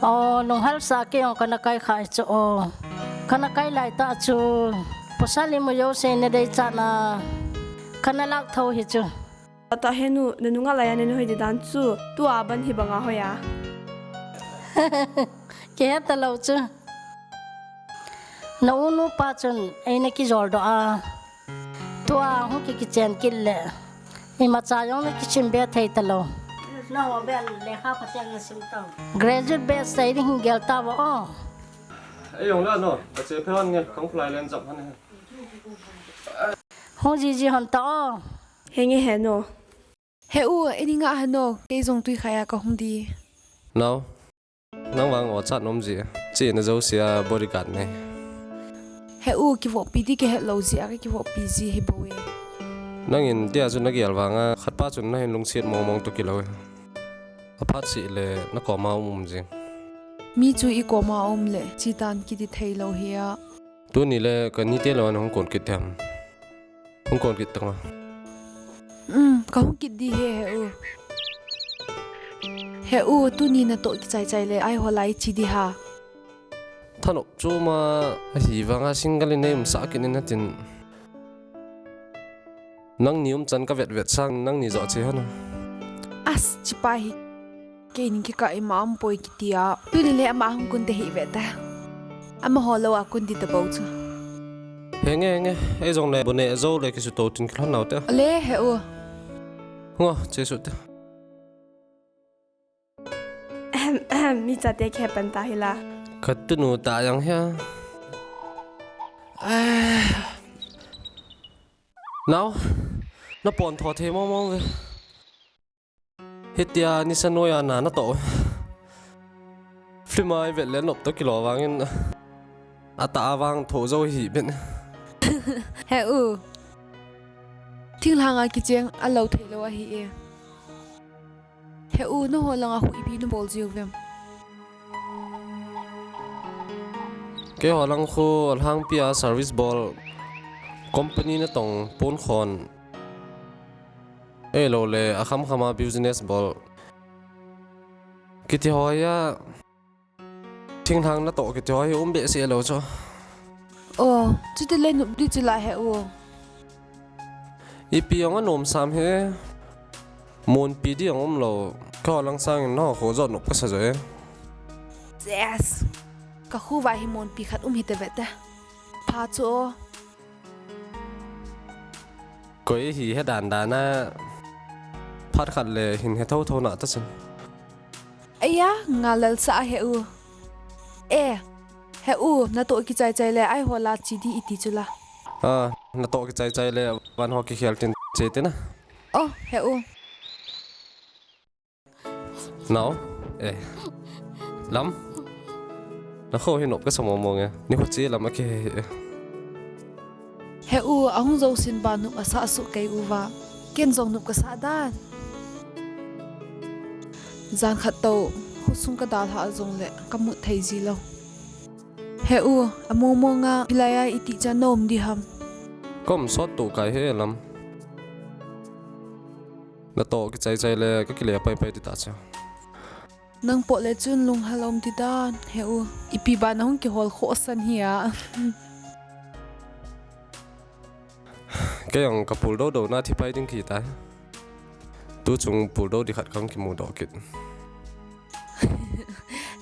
O, lunghal sa kei ong ka na kai khai chu o. Ka na kai lai ta chu. Pasal imu jouse na dei cha na. Ka na lak tho hi chu. Tata henu, na nunga laiya na hoi di dan chu, tua ban hi banga hoiya. Ke ta lo chu. Na unu pa chun, ei na kijol do a. Tua hung ki kichen kit le. Ima cha jong na kichim be thei ta lo. Na wa be le kha pa chang na sim ta. Graduate be sai ding gel ta wa o. Ei jong la no, ka che phe han nge, kong fly len jap han he. Hung ji ji han ta o. Henge heno. He u, ini nga heno, kei jong tui khaya ka hung di. Nau. Nang vang o chat nom ji. Chi na jo sia bodyguard nei. He u, kivopi di ke het lo ji a, kivopi ji hi bo e. Nangin tia chu na gel vanga, khat pa chun na hin lungsiat mong mong to kilo e. Aphat si le na koma um um ji. Mi chu i koma um le, chi tan kiti thei lo hi a. Tuni le ka ni te lo an hung kon kit them. Hung kon kit tanga. Um, ka hung kit di he, he u. He u, tuni na to kichai chai le, ai ho lai chi di ha. Thanop chu ma, a hi vanga single in nei um sa kit in na tin. Nang ni um chan ka vet vet sang, nang ni jo che hana. As, chi pa hi. Kei ning kika ima um poi kiti a. Tuni le ama hung kun te hi ve ta. Ama ho lo a kun di ta bo chu. Henge, henge. Ei jong le bune zo le kisu to tin kilhon nau te. Le he u. Ngo, che su te. Ahem, ahem, mi cha te ke pan ta hi la. Khat tu nu ta yang hia. Ah. Nau, na pon tho the mong mong ve. Hitia nisa noia na na to. Film a i vet le nop to kilo vangin. Ata avang tho jo hi ben. He u. Thinglhang a kicheng a lo thei lo a hi e. He u, na ho langa hu ipi na bol jiu vem. Kei ho lang khu lhangpi a service bol. Company na tong pon khon. Ei lo le, a kham kham a business bol. Kiti ho ya, thinglhang na to kiti ho hi um be si lo cho. O, chuti le nup di chi la he u. Ipi ong a nom sam he. Monpi di ong um lo. Ka ho lang sang in na ho kho jo nup ka sa jo e. Yes. Ka khu va hi monpi khat um hi te ve te. Pha chu o. Koi hi he dan dan a phat khat le hin he tho tho na ta sin. Aya, nga lal sa a he u. E, he u, na to kichai chai le ai ho la chi di iti chu la. A, na to kichai chai le van ho kikhel tin che te na. O, he u. Nau, eh. Lam. Na kho hi nop ka sa mong mong e. Ni ho chi lam a ke he he. He u, a hung jo sin ba nup a sa su kei u va. Ken jong nup ka sa dan. Jan khat to, khu sung ka dal ha jong le, ka mut thei ji lo. He u, a mong mong a, hilai a iti cha nom di ham. Kom sot tu kai he lam. Na to kichai chai le ka kile pai pai ti ta cha. Nang po le chun lung halom ti dan, he u. Ipi ba na hung kihol kho san hi a. Kei ang ka pul do do na thi pai ding ki ta. Tu chung pul do di khat kang kimu do kit.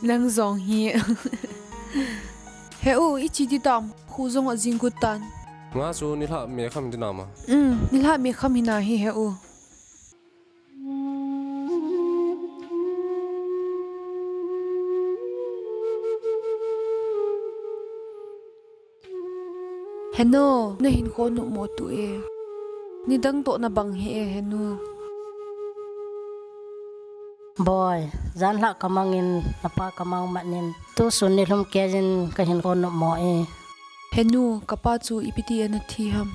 Nang jong hi. He u, i chi ti tam, khu jong a jing kut tan. Nga chu ni hla me kham di na ma. Um, ni hla me kham hi na hi he u. Heno, na hin kho nup mo tu e. Nidang toh nabang hih e, henu. Boi, janhi kamangin, napa kamang manin, tusun nilhum keiyin kahin kon nom mo e. Henu, kapa chu ipi ti ana thi ham?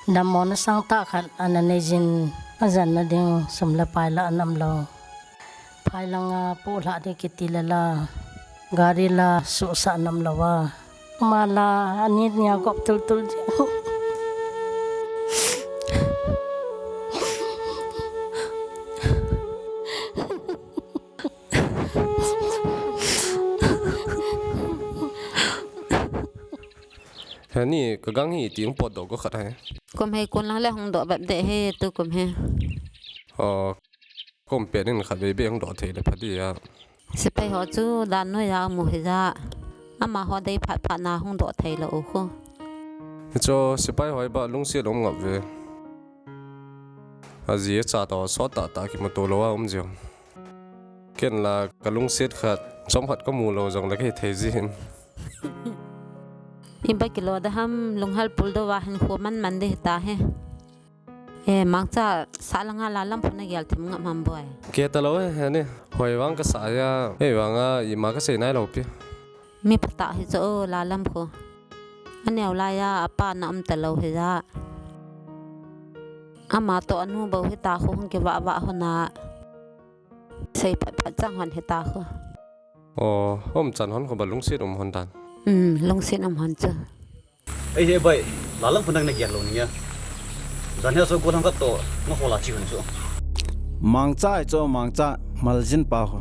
Dammo nasang tah khat ana neiyin, ajanna ding sum le pai la ana umlou. Phai langa polhah ding kiti le la, gari la suhsah ana umlou a. Ama la, ani nia gop tultul ding. Heni, kagang hi ti hung potdoh go khat hai. Kum hei kon lang le hung doh bep deh he, tukum he. Aw, kum pet in khat vei beh hung doh thei le pha dia. Sepai ho chu dan noiya um u hija. Amaho dei phat phat na hung doh thei lou u khu. Hichu sepai ho hi ba lungset um ngap ve. Aji acha toh sot tah tah kimuto lou a um jiu. Ken la kalungset khat, chomkhat kamu lou jong le kahi thei jin. Iba kilo da ham, lunghel pul doh va hin khu man man ding hita he. E, Mangcha, sah langa Lalam khu nagel thim ngam ham boi? Kei talou e, ani. Hoi vang kasah a, hei vanga ima kasei nailou pi. Mi phatah hichu o, Lalam khu. Aneo laiya, apa na um talou hija. Ama toh anu bou hita khu hung kivah vah hon a. Sei phat phat chang hon hita khu. Aw, umchan hon khu ba lungset um hon dan. Um, lungset um hon chu. Ei he bai, Lalam khu nang nagel lou ning a. Janhi a chu gollhang khat toh, nga hola chi hon chu. Mangcha hichu, Mangcha, Maljin pa khu.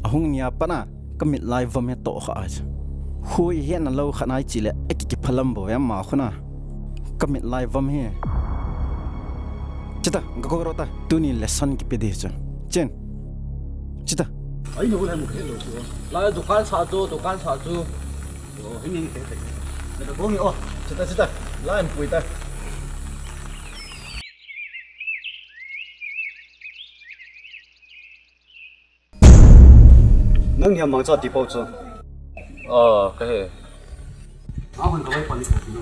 Ahung nia pat a, kamit lai vom hi toh kha ai chu. Khu ihetna lou khat nai chi le, akikiphalam bou em ma khu na. Kamit lai vom hi. Chita, gakoro ta, tuni lesson kipe ding chu. Chen. Chita. Ai, no, lai mu khe lou chu. Lai dukan sa chu, dukan sa chu. Oh, ini, ini, ini. Ada bong ni, oh. Chita, chita. Lai mu pui ta. Nang hi Mangcha ti pau chu. Oh, kahe. Ahun ka vai pali ko kinu.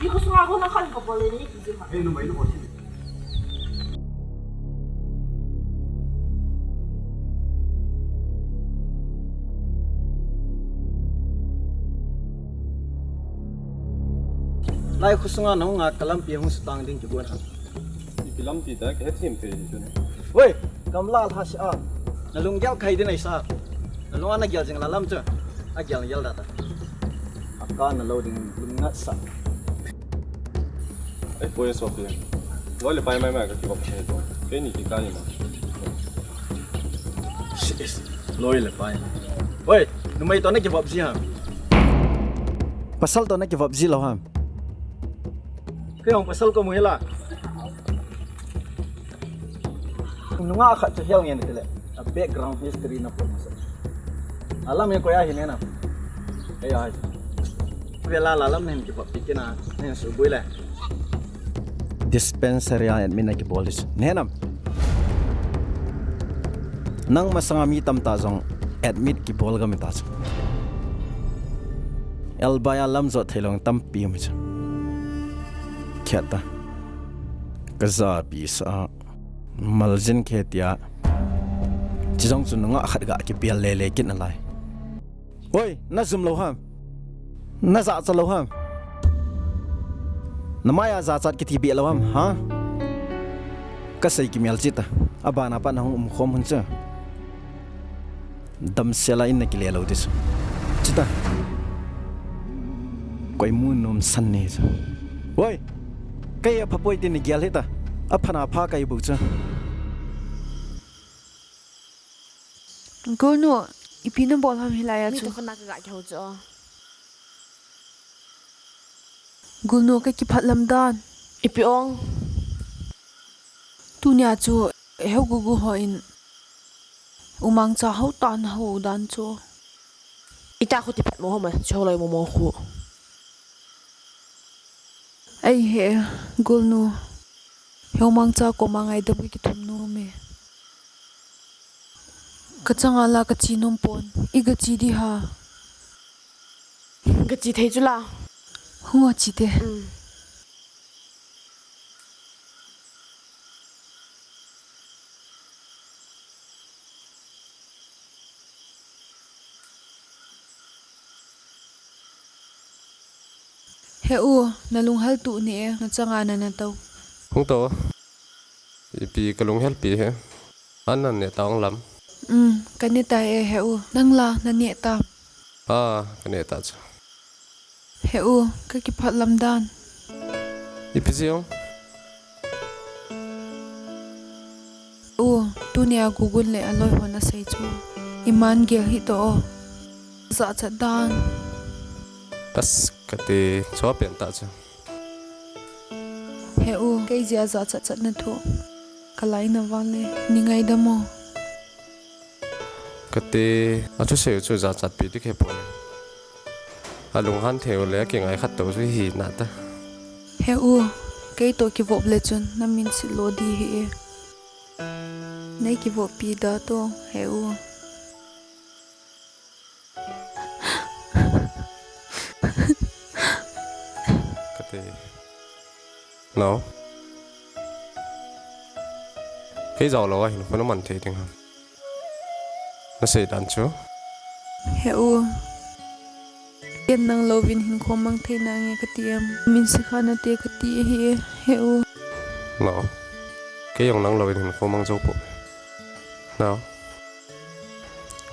Di ko sunga ko na khan ko pali ni ki ji ha. Hey, no mai no ko si. Lai khu sunga na hunga kalampi hung sutang ding kibol ha. Ipi lampi ta, kahe thim thei hi chu. Wei, gamla lha si a. Na lunggel khai din ai sa. Na lunga nagel jing Lalam chu. Agel gel da ta. Aka na lo ding lung ngat sa. Ai, poi so pi. Loi le pai mai mai kakivop si to. Keini kikah ni ma. Sis, loi le pai. Wei, numei to nakivop si ha. Pasal to nakivop si lou ha. Kei hung pasal ko mu hela. Nungah khat chu hial ngen tile. A background history na pon masa. Alam hi koi a hi ne na. Kei a hi. Vela Lalam nen kivop pi kina nen subui le. Dispensary a admit na kibol dis. Nenam. Nang masanga mi tamtah jong admit kibol gam ta chu. Elbai a lam jot thei lou tampi um chu. Khet ta. Ka japi sa a. Maljin khe tia. Chi jong chu nungah khat ga kipel lele kit nalai. Oi, na jum lou ham? Na jachat lou ham? Na maiya jachat kiti beh lou ham, ha? Ka sei kimel chita. Abana pat na hung um khom hun chu. Damsel a in na kile lou ti chu. Chita. Koi mu nom san ni chu. Oi. Kei a phapoi ti ni gel hita. Aphana pha kai bu chu. Golnu, ipi na bol ham hilai a chu? Mi to khona ka ga kihou chu. Golnu, ka kiphat lam dan. Ipi ong? Tunia chu, heu gugu ho in. U Mangcha hou tan hou dan chu. Ita khu ti phat mo ho ma, chu loi mo mo khu. Ei he, Golnu. Heu Mangcha koma ngaidam ka kithum nom e. Ka changa la ka chi nom pon. I ka chi di ha. Ka chi thei chu la. Hung a chi te. Mm. He u, na lunghel tu ni e, na changa na na to. Hung to. Ipi ka lunghel pi he. An nan ne ta ong lam. Um, ka ne ta e he u. Nang la na ne ta. Ah, ka ne ta chu. He u, ka kiphat lam dan. Ipi zi ong. U, tunia Gugun le aloi hon asei chu. Iman gel hi to o. Jachat dan. Bas, kati chua pen ta chu. He u, kei jia jachat chat na thu. Kalai na vale, ni ngaidam o. Kati, achu sei u chu jachat pi ti khe pon. Alunghan thei u le, kingai khat to chu hi na ta. He u, kei to kivop le chun, na min si lo di hi e. Nei kivop pi da to, he u. Kati. No. Kei jao lo a hin khun aman thei ding ham. Na sei dan chu. He u. Ken nang lo vin hin khomang thei na nge kati em. Min si kha na te kati e hi e. He u. No. Kei jong nang lo vin hin khomang jo po. No.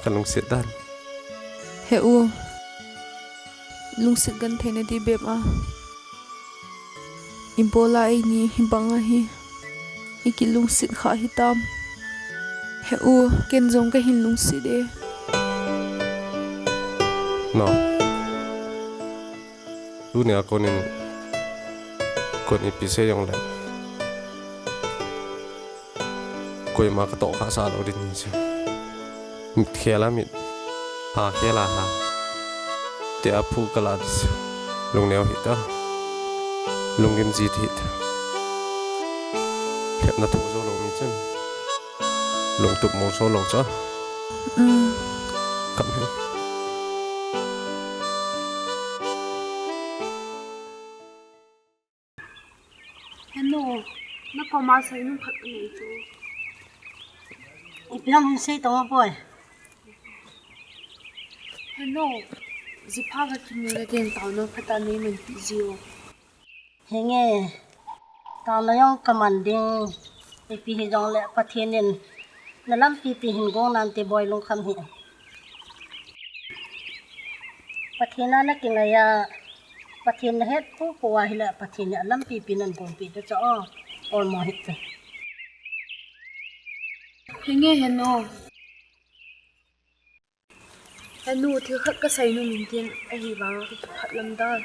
Ka lungset dan. He u. Lungset genthei na di bep a. Ibola eini hi bang ahi. I ki lungset kha hi tam. He u, ken jong ka hin lungset e. No. Tunia konin, kon ipi sei jong le. Koima ka toh kha sa lo ding ni chu. Mit khel a mit. Ha khel a ha. Te a phu ka la dis. Lungneo hi ta. Lunggim ji ti hi ta. Lhepna thu jo lo mi chun. Lungtup mo so lo cha. Um. Kam hin. He nu, na koma seinom khat ka nei chu. Ipi ham hin sei tong a boi. He nu, jipha ka kimu le ken taona phatah nei manpi ji o. Henge, taona jong ka man ding, ipi hi jong le Pathen in na lampi pi hin gong nante boi Lungkham hi. Pathen a na kingai a, Pathen na het pu pu a hile Pathen in a lampi pi nan gong pi ta cha o, olmo hi ta. Henge he nu. He nu, thil khat ka seinom in tin, ahivang a ka kiphat lam dan.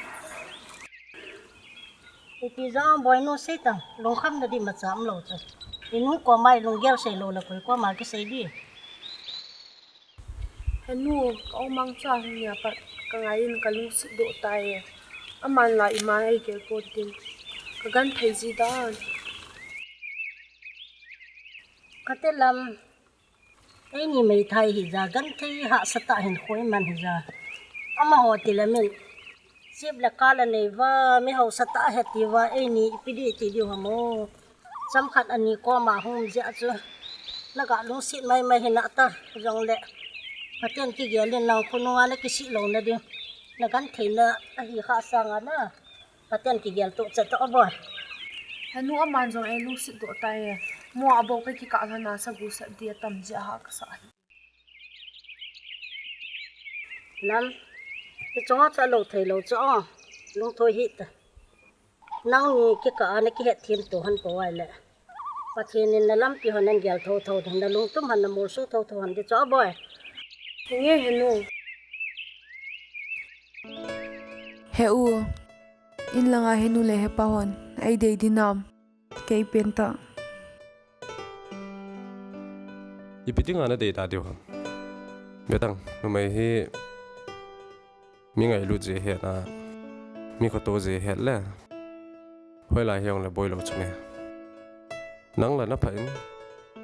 Ipi jong boi nu sei tang, Lungkham na di ma cham lo chu. I nu koma i lunggel sei lo le koi koma kisei di. He nu, ka umang cha hung nia pat, ka ngai in ka lungset doh tai e. Aman la iman ei gel pon tin, ka genthei ji dan. Ka te lam, Eini meithai hi ja, genthei hahsa tah hin khoi man hi ja. Amaho ti le min. Sip le kal a nei va, mi hausa tah he ti va, eini ipi di ti diu ham o. Chomkhat ani koma hung jia chu. Na ga lungset mai mai hi na ta, jong le. Pathen kigel in nang khonung a na kisih lo na di. Na genthei na ahi kha sang a na. Pathen kigel to chet to boi. He nu aman jong ei lungset doh tai e. Mo a bou ka kikah lhon a sa gu sat dia tam jia ha ka sa hi. Lam, i chunga cha lo thei lo cha o. Lungthoi hi ta. Nang ni kikah a na kihet thim to han po ai le. Pathen in na lampi hon nan gel tho tho ding, na lungtum hon na molso tho tho hon di cha boi. Henge he nu. He u. In langa he nu le he pa hon, ei dei di nam, kei pen ta. Ipi dinga na dei ta diu ham. Betang, numei hi mi ngailut je het na, mi khoto je het le. Hoilai hiong le boi lo chu me. Nang la na pha in,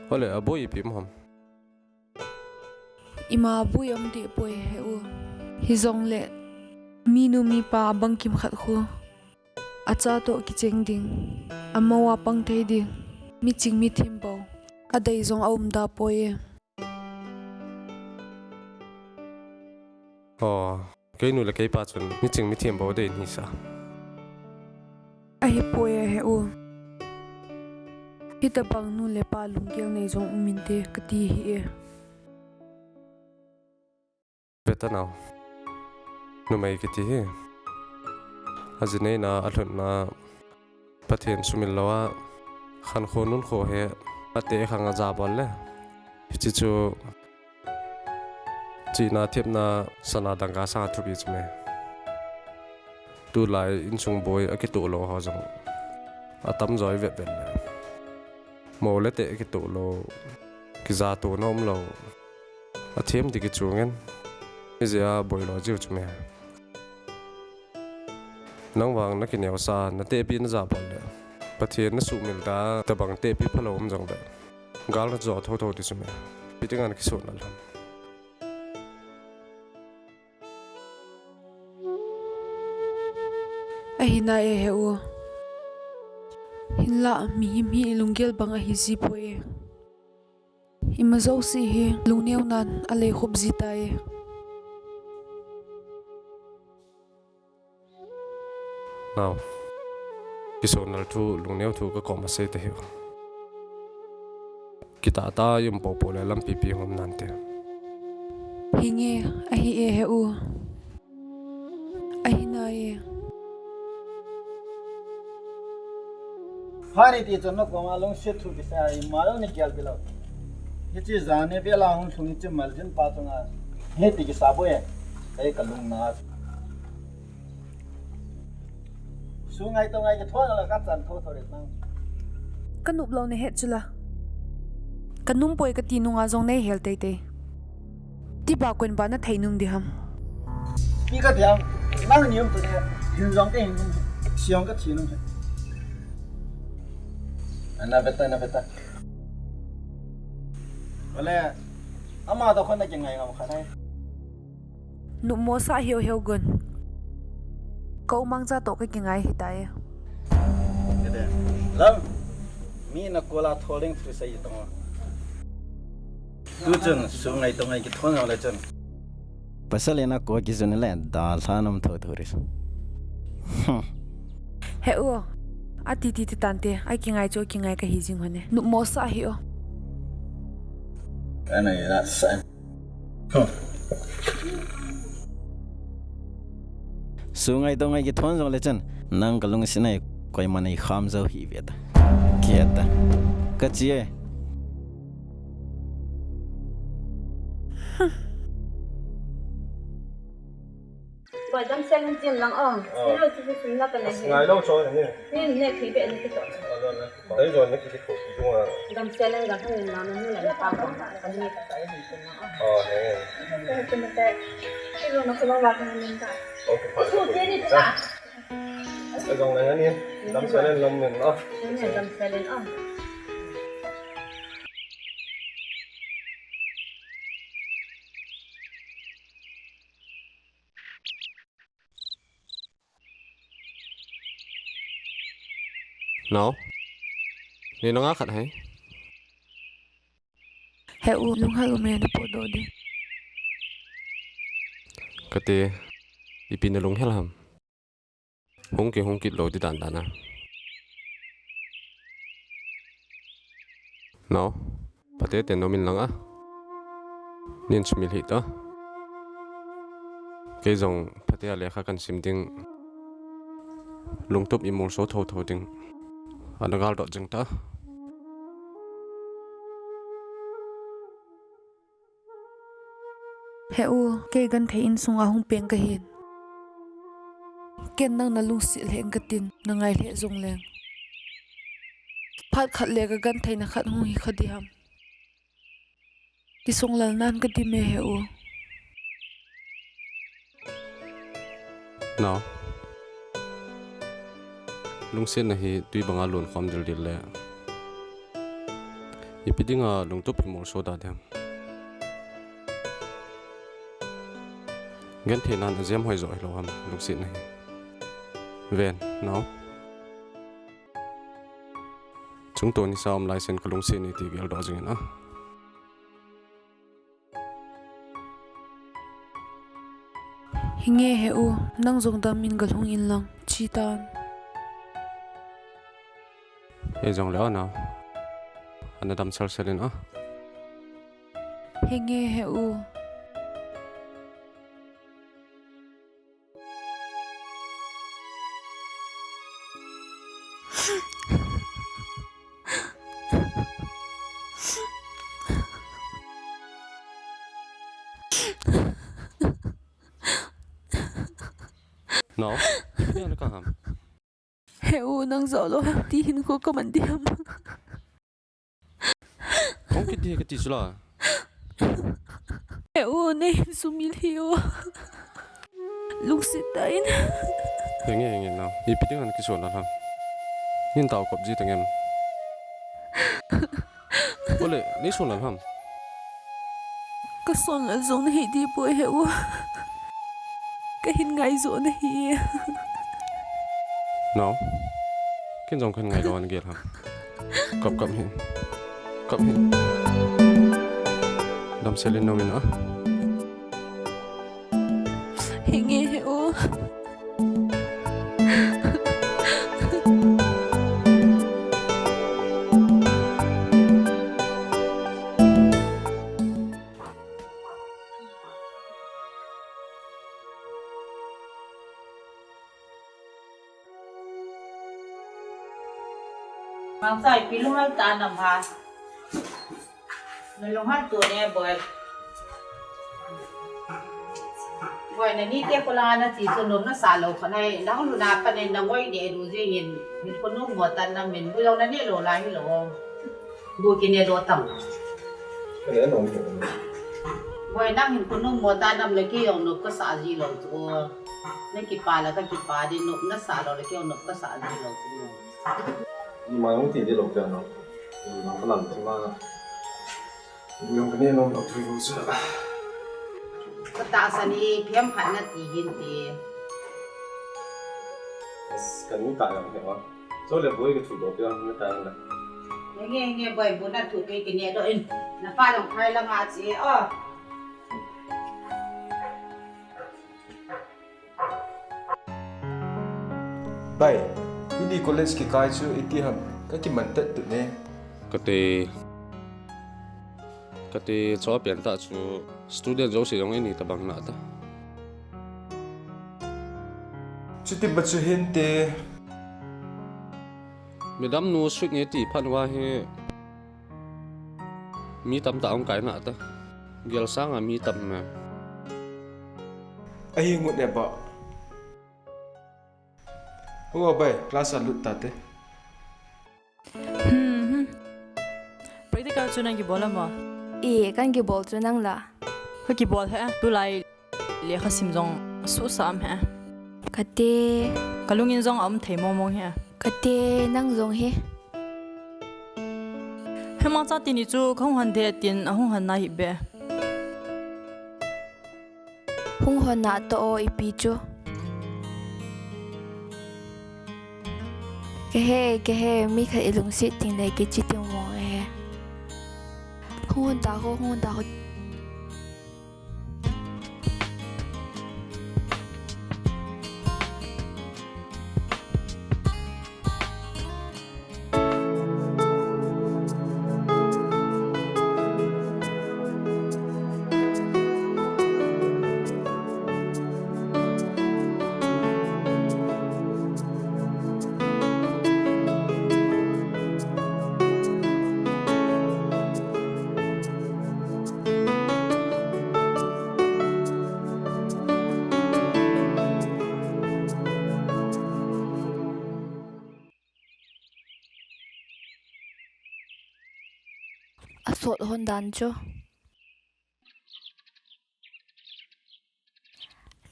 hole a boi ipi um ham. Ima bui um deh poi he u. Hijongle, minu mipa bangkim khat khu, acha toh kicheng ding, amau a pang thei ding, miching mithem bou, adei jong aum da poi e. Aw. Keinu le keipa chun miching mithem bou dei in hisa. Hipoi he u. Hitabang nu le pa lunggel nei jong um inte kati hih e. Ve ta nao. Numei kiti hi. Aji neina, alhunna, Pathen sumil lou a, khankho nunkho hi, ateh khang aja bol le. Hiche chu, chihna thepna sana dangka sang a thupi chu me. Tulai insung boi akitoh lou ho jong atam jo vet vet le. Mo le teh kitoh lou, kija tona um lou. Athem ding kichung in, ijeh a boi lou jiu chu me. Nang vang na kineosah, na tehpi na ja bol le. Pathen na sumil ta, tabang tehpi phalou um jong le. Gal na jo thotho ti chu me. Ipi dinga na kisot lal ham. Ahi nai e he u. Hinlah mihem hi lunggel bang ahi ji poi e. Ima jouse hi lungneo nan alei khop ji tai. Nao. Kisonal thu, lungneo thu ka kom a sei ta hi. Kitah tah a um popo le lampi pi hung um nante. Hinge, ahi e he u. Ahi nai e. Phat iti chun na koma lungset thu kisa, ima jong nei gelpi lou. Hiche jan hi vela hung lhung hiche maljin pa chunga. Hiti kisa boi e. Kei ka lungna. Sungai tongai kithon la ka chan thotho le nang. Ka nop lou na het chu la. Ka nom poi kati nunga jong nei hel teitei. Tiba kon ba na thei nom ding ham. Ipi kati ham, nang ni um tu ne, hin jong kahin um, thi jong kathi nom. Ana ve ta, ana ve ta. Ole, ama toh khun na kingai ngam kha nai. Nopmo sah heuheu gon. Ka umang cha toh ka kingai hita e. Kete. Lam. Mi na kola tholding thri sai tong. Tu chun, sungai tongai kithon le chun. Pasal ina ko kijun le, dalha nam tho tho ris. Hmm. He u, ati ti ti tante, a kingai chu kingai kahi jing hone. Nopmo sah hi o. Ana ila sa. Sungai tongai kithon jong le chun, nang ka lungset na hi koiman ei kham jou hih ve ta. Kihe ta. Ka chi e. Boi damsel in chin lang o. Ni lo chi sum la ka le hi. Ngai lo cho ni. Ni ne khi be ni ki to. Dai jo ni ki ko ki jo. Damsel in ga hung na na ni la pa ko na. Ka ni ka sai hin chin lang o. Oh, he. Ka ni te. Ki lo na ko la ka ni ta. Okay. Su je ni ta. Ka jong le ni. Damsel in lam men o. Ni damsel in o. Nao. Ni nanga khat hai. He u, lunghel um e, na potdoh ding. Kati, ipi na lunghel ham. Hung kihung kit lou ti dan dan a. Nao, phatecha nom in lang a. Nin sumil hih ta. Kei jong phatecha lekha kan sim ding. Lungtup imolso thotho ding. Ana galdot jing ta. He u, kei genthei insunga hung peng kahin. Ken nang na lungset lheh ing katin, na ngai lheh jong leng. Phat khat le ka gentheina khat hung hi kha ding ham. Kisonglal nan kati me he u. Nao. Lungsetna hi tui banga lon khom dildil le. Ipi dinga lungtup hi molso ta ding ham. Genthei nan a jem hoi jo hilou ham lungsetna hi. Ven, nao. Chungto nisa um lai sen ka lungset ni ti geldoh jing in a. Hinge he u, nang jong dam in galhung in lang, chi tan. Hijongle o nao, ana damsel sel in o. Henge he u. Nao, ipi ana kah ham? He u, nang jou lou ham ti hin ko kaman di ham? Hung kiti kati chu la. He u, nei hin sumil hi u. Lungset tah in. Henge, henge nao. Ipi ding ana kison lal ham? Hin tao kop ji teng em? Ole, nei son lal ham? Kason lal jong nahi dipoi he u. Kahin ngai jo nahi. Nao. Ken jong kahin ngai lou ana gel ham? Kap, kap hih. Kap hih. Damsel in nao in a. Henge he u. Mangcha, ipi lunghel tah nam ham? Nalunghel to ne, Boi. Boi, nani te kola nache chu nom nasah lou khat nai, nahung lhun a pat in nangoi neh lou jeng in, hinkho nom mo tah nam in, bu jong naneh lou lai hilou. Bu kineh lou tam. Kaneh nom. Boi, nang hinkho nom mo tah nam le kei jong nop kasah ji lou chu. Nakipa le kakipa ding, nop nasah lou le kei jong nop kasah ji lou chu. Ima jong ti ding lou pia nao. Ima kalam chu ma. Jong kaneh nom lou thui lou chu. Katahsan e, phem khat nati hinte. As, kanu ta jong he o. Chule Boi, kathu doh pia na ta le. Nge, nge, Boi, bu nathu pe kineh doh in. Napa jong phai langa che o. Bai, tuni college kikai chu iti ham, kakiman tet tut ne. Kati, kati cho pian tah chu student jouse jong ini tabang na ta. Chuti ba chu hinte. Madam nu sweet nge ti phat uva hi. Mi tamtah ahung kai na ta. Gel sanga mi tam me. Ahi ngut e ba. Hung o bai, class a lut ta te. Hmm, hmm. Practical chu nang kibol am? E, kan kibol chu, nang la? Kakibol he, tulai lekha sim jong suhsah am he? Kate. Kalungin jong aum thei mong mong he. Kate, nang jong he. Hemang cha tini chu kahung hon de tin ahung hon na hi be. Hung hon na to o ipi chu. Kehe, kehe, mi khat ilungset ting le kichi ting mong e. Hung hon ta ho, hung hon ta ho. Asot hon dan chu.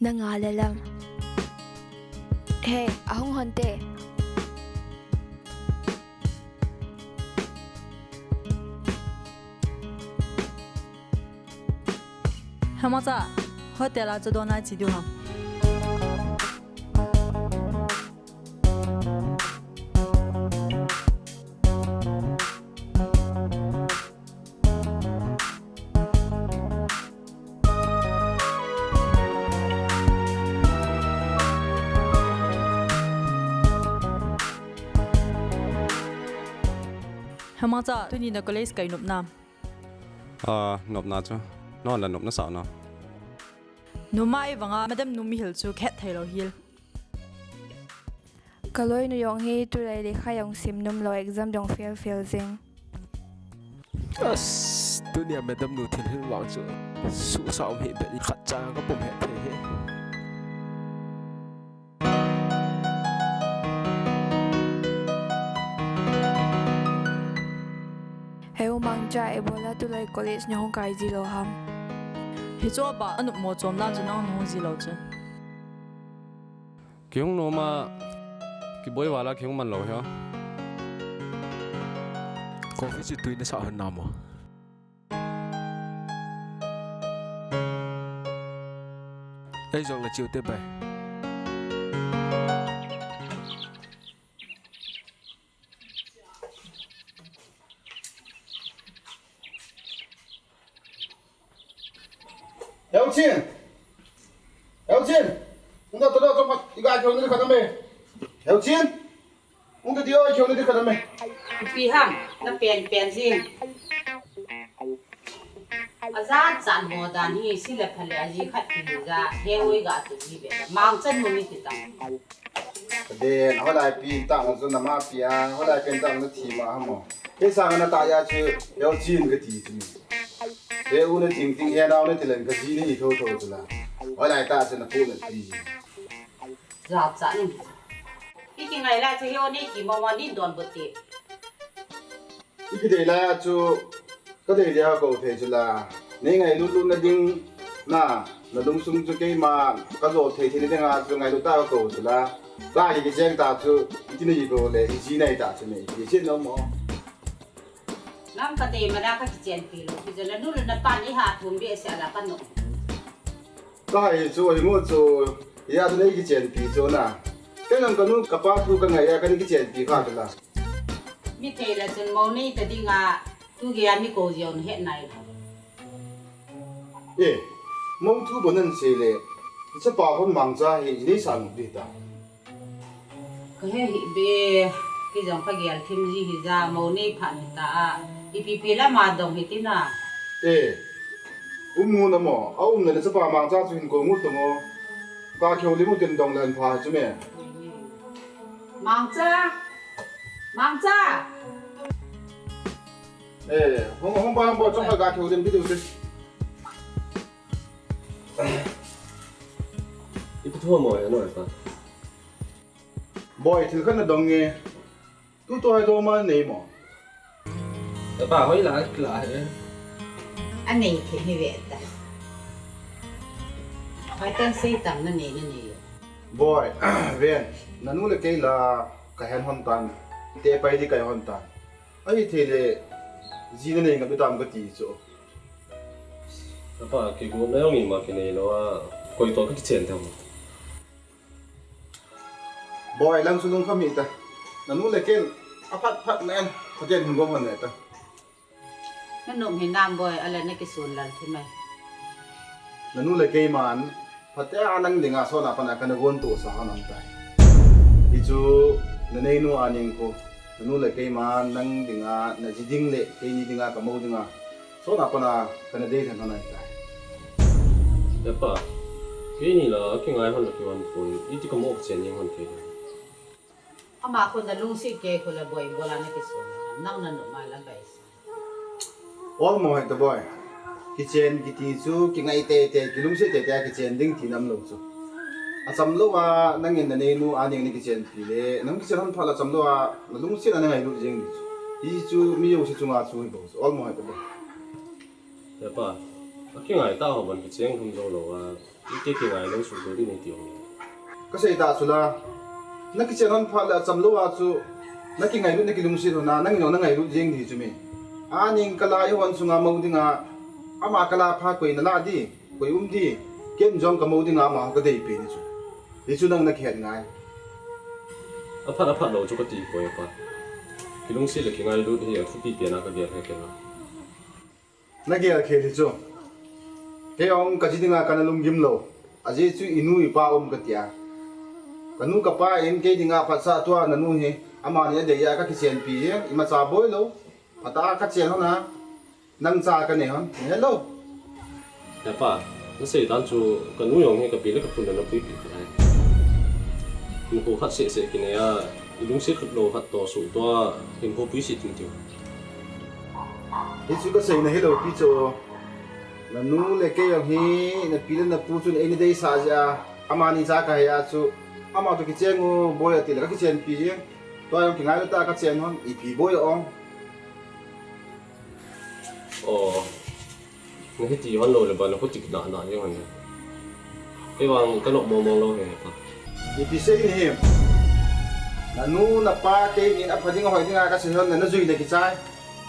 Nanga le lam. He, ahung hon te. Hemang cha, hotel a cha dona chi diu ham. Namangcha, tuni na college kai nopna? Ah, nopna chu. Nang la nopna sao na. Numa i vanga madam nu mihil chu khet thei lou hel. Ka loinu jong hi tulai lekha jong sim nom lou, exam jong fail fail jing. As, tunia madam nu thil hil vang chu suhsa um hih beh, khat cha ka pom het thei hi. He u Mangcha, ibola tulai college na hung kai ji lou ham? Hichu aba, anop mo chomna chu nang hung ji lou chu. Kihung nom a, kiboi vala kihung man lou hia. Coffee chu tui na sa hon na mo. Ei jong na chiu te bai. Heuchin! Heuchin! Hung ta, ta, ta, ta, i ga keu ni kha ta me. Heuchin! Hung ta, ti oi keu ni kha ta me. Ipi ham, na pen pen jing. Ajat chan mo dan hi, si le pha le aji khat ki ja, he oi ga tu ji be. Mangcha nu ni ti ta. Den, holai pen tah chu nama pi a, holai pen tah chu thi ma ham mo. Kei sanga na ta ja chu, Heuchin kati chu. He u na ting ting, he nao na ti len kaji ni tho tho chu la. Holai tah chu na pu na pi. Ja cha ni. I kingai la chu he u ni ki mo mo ni don bo ti. Ipi dei lai a chu, ka dei dia kou thei chu la. Nei ngailut lut na ding, na, na lungsung chu keima, ka jo thei thei na dinga chu ngailut ta ka kou chu la. Ka hi kicheng ta chu, iti na ji kou le, i ji nai ta chu nei, i ji no mo. Nang ka dei ma na ka kichenpi lou, kicheng na nu le na pa ni ha thum be se la ka no. Ka hi chu, hi mo chu, ya chu nei kichenpi chu na. Kei nang ka nu ka pa thu ka ngai a, ka ni kichenpi kha chu la. Mi thei la chun mo nei ta dinga, tu ge a mi ko jio na het nai lo. E, mo thu bo nan sei le, chapa hon Mangcha hi i nei sa nu di ta. Ka he hi be, kei jong ka gel thim ji hi ja, mo nei pha ni ta a, ipi pi la ma dong hi ti na. E, um nu na mo, a um na le chapa Mangcha chu hin ko ngut to mo. Ka kheu li mu tin dong len pha chu me. Mangcha! Mangcha! Eh, hung, hung ba, hung ba, chong ka ga thou den video se. Ipi thu mo ya no pa. Boy, thil khat na dong nge. Tu to hai do ma nei mo. Ya pa, hoi la, la he. A nei the ni ve ta. Hoi tan sei tam na nei, na nei. Boy, ven, na nu le kei la ka hen hon tan. Te pai di ka hon tan. Ahi thei le, ji na nei ngam tam ka ti chu. Apa, kigopna jong ima kinei lou a, koi to ka kichen tham. Boy, lang chu lungkham hih ta. Na nu le ken, aphat phat na en, phaten hin gom hon ne ta. Na nom hi nam boy, ale na kisun lal thi mai. Na nu le keiman, phatea nang dinga sona pana kana gon to sa hanam tai. Hichu, na neinu a ning ko, na nu le keiman nang dinga, na ji ding le, keini dinga, ka mo dinga, sona pana kana dei lhen hanam tai. Epa, keini la, kingai hon la kihon poi, iti ka mo ka chen ning hon thei. Ama khun na lungset kei khu la boy, bola na kisun, nang na nom a la bai sa. Ol mo hoi ta boy. Kichen kiti chu kingai teitei, kilungset teitei a kichen ding ti nam lou chu. Acham lou a nangin na neinu a ning ni kichenpi le, nang kichen hon phat la acham lou a, na lungset a na ngailut jeng ding chu. Hichu mi jouse chunga chu hi bou chu. Ol mo hoi ta boy. Epa, akingai ta ho ban kichen hon jou lou a. Iti kingai lou suh tu ding iti hong. Ka sei ta chu la. Na kichen hon phat le acham lou a chu. Na kingailut na kilungset hon a, nang jong na ngailut jeng di chu mi. A ning ka la i hon sunga mo dinga. Ama ka la pha koi na la di, koi um di. Ken jong ka mo dinga ama ka dei pe ni chu. Hichu nang na kihet ngai. Aphat aphat lou chu ka ti poi pa. Kilungset le kingailut hi athupi pen a ka gel he ken a. Na gel khel hi chu. Kei jong ka ji dinga kana lunggim lou. Ajeh chu i nu i pa um ka tia. Ka nu ka pa in kei dinga phatsah tua na nu hi. Amani adei a ka kichenpi jeng, imacha boi lou. Atah a kachen hon a, nang cha kanei hon. Hello. He pa, nasei dan chu kanu jong hi kapi le kapun le napuipi khat ahi. Hinkho khat seh seh kinei a, ilungset lou khat toh suhtoh a, hinkho puiset ding tiu. Hichu kaseina hilou pi chu. Nanu le kei jong hi, napi le napu chun eina deisah jeh a, amani cha kahei a chu, ama toh kicheng o boi atile kakichenpi jeng. Tua jong kingailutah a kachen hon, ipi boi o. O, nahiti hon lou le ban, nakhuti kinah nah jeng hon le. Kei vang kanop mong mong lou he pa. Ipi sei nahim? Nanu napa keinin apha ding ahoi dinga kasei hon le najui le kichai.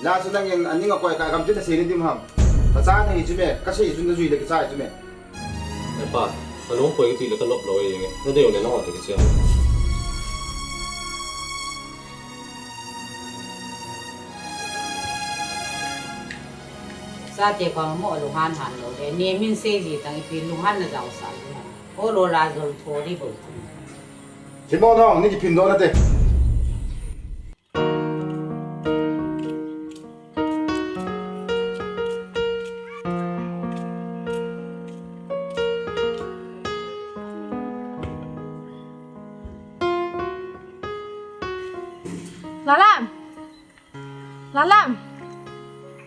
Lachu nangin aning akoi kah a gamtin nasei nadim ham? Kacha nahi chu me, kasei chu najui le kichai chu me. He pa, alung poi kati le kanop lou e, nadei u le nangho toh kichen. Chate koma mo lunghan han lou le, nemin seiji tang ipi lunghan najaosah ji ham? Ol ol a jol tho ding bou chu. Thimo nong, nei kiphin doh nate. Lalam! Lalam!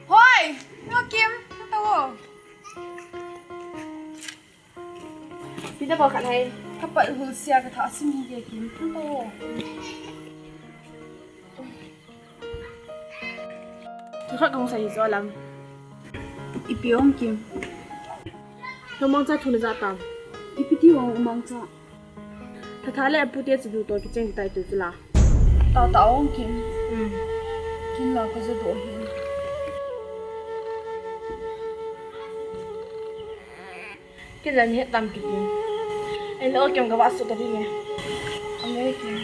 Hoi! Ngo Kim, natoh o. Ipi nabol kha ham? Kapat hul sia, katha asim hih e Kim, natoh o. Thil khat kahung sei hi chu Lam. Ipi ong Kim? Nangmangcha thu najah tam? Ipi ti ong umangcha? Thatha le apute chu du toh kicheng tai tu chu la. Tata ong Kim. Um. Kin la kaja doh hi. Kei jong het tam kit in. Ahin, o Kim, kavah suh ta ding e. Ahin, Kim.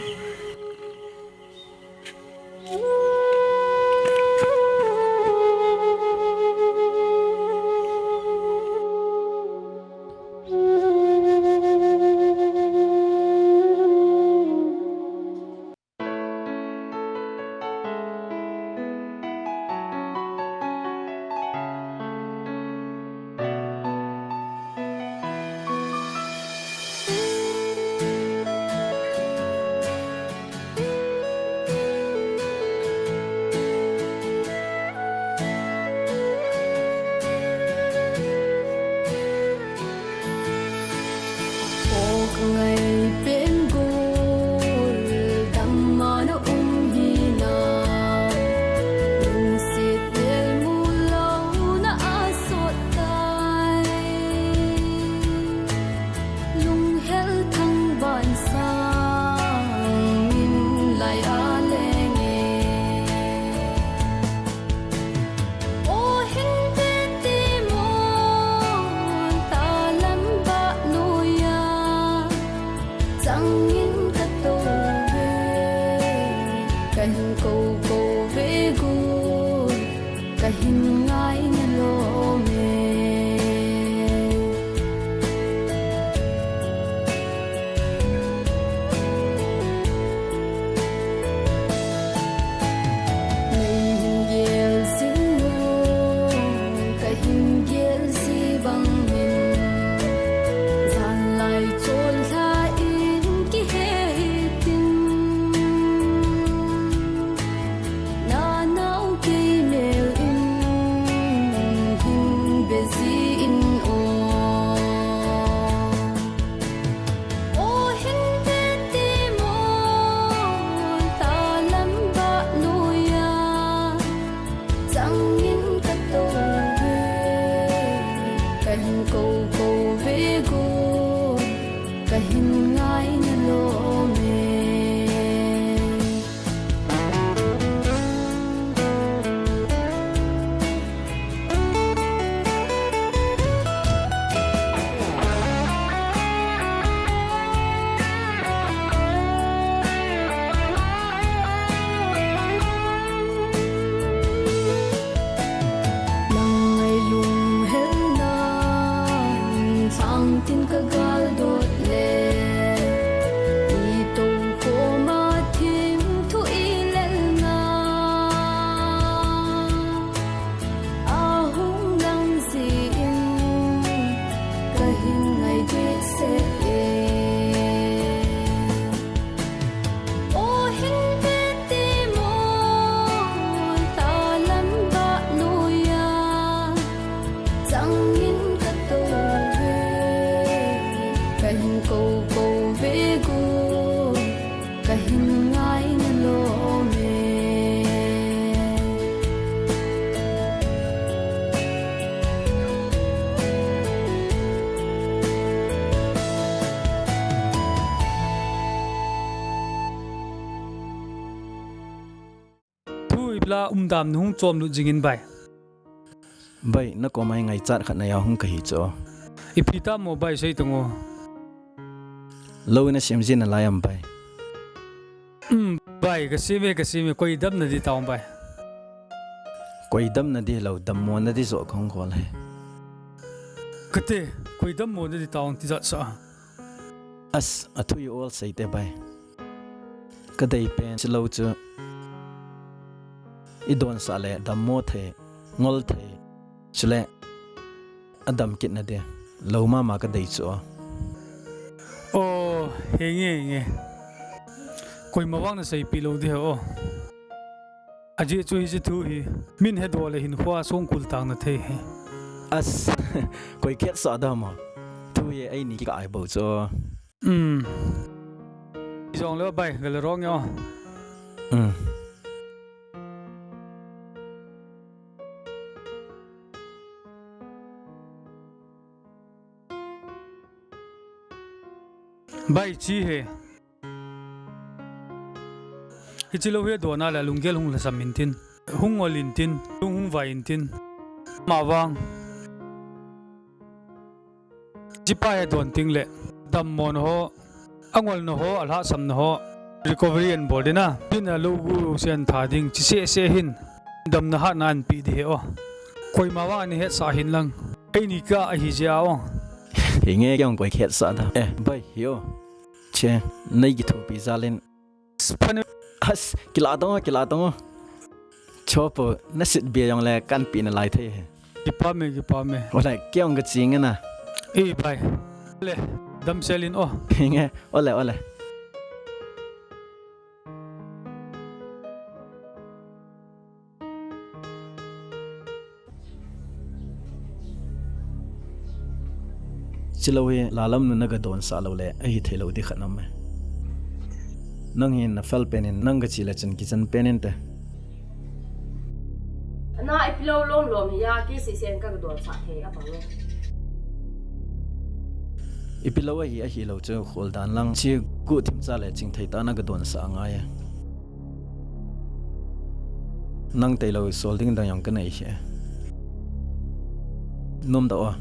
ta um dam na hung chom lut jingin bai. Bai, na koma ngaichat khat na ya hung kahi chu. Ipi tam mo bai sei tang o. Lou na sem jin na lai am bai. Um, bai, ka sem e, ka sem e, koi dam na di tang bai. Koi dam na di lou, dammo na di jo kong kol he. Kate, koi dammo na di tang ti jat sa. As, athu i ol sei te bai. Ka dei pen, chilou chu. I don sa le, dammo thei, ngol thei. Chule, adam kit na de. Lou mama ka dei chu. O, henge, henge. Koima vang na seipi lou di he o. Ajeh chu hiche thu hi. Min he do le hin khua song kul tang na thei he. As, koi khet sa da ma. Thu ye ai ni ki ka ai bo chu. Um. Jong le bai, gal rong yo. Um. Bai chi he. Hichi lou he dona le lunggel hung lhasam intin. Hung ngol intin. Lung hung vai intin. Ma vang. Chipa he don ting le. Dammo na ho. Angol na ho. Alhasam na ho. Recovery and bol dina. Pin a lou gu sen tha ding. Chi se se hin. Dam na hat na an pi di he o. Koima vang ani het sa hin lang. Ei ni ka ahi jia o. Hi nge kyong koi khet sa da. Eh, bai, hi o. Che, nei kithopi jal in. Spani. Has, kila tong, kila tong. Chopo, na sit bia jong le kan pi na lai thei he. Kipa me, kipa me. Ole, kyong ka ching na. Ei, bai. Ole, damsel in o. Hi nge, ole, ole. Chilou hi lalam nu na ga don sa lou le, ahi thei lou di khat nam e. Nang hin na fel pen in, nang ga chi le chun kichan pen in te. Na ipi lou lom lom hi ya, ki si sen ka ga don sa thei a bang e. Ipi lou ahi, ahi lou chu khol dan lang chi gu thim cha le ching thei ta na ga don sa ngai e. Nang tei lou sol ding dang jong ka nei he. Nom da o.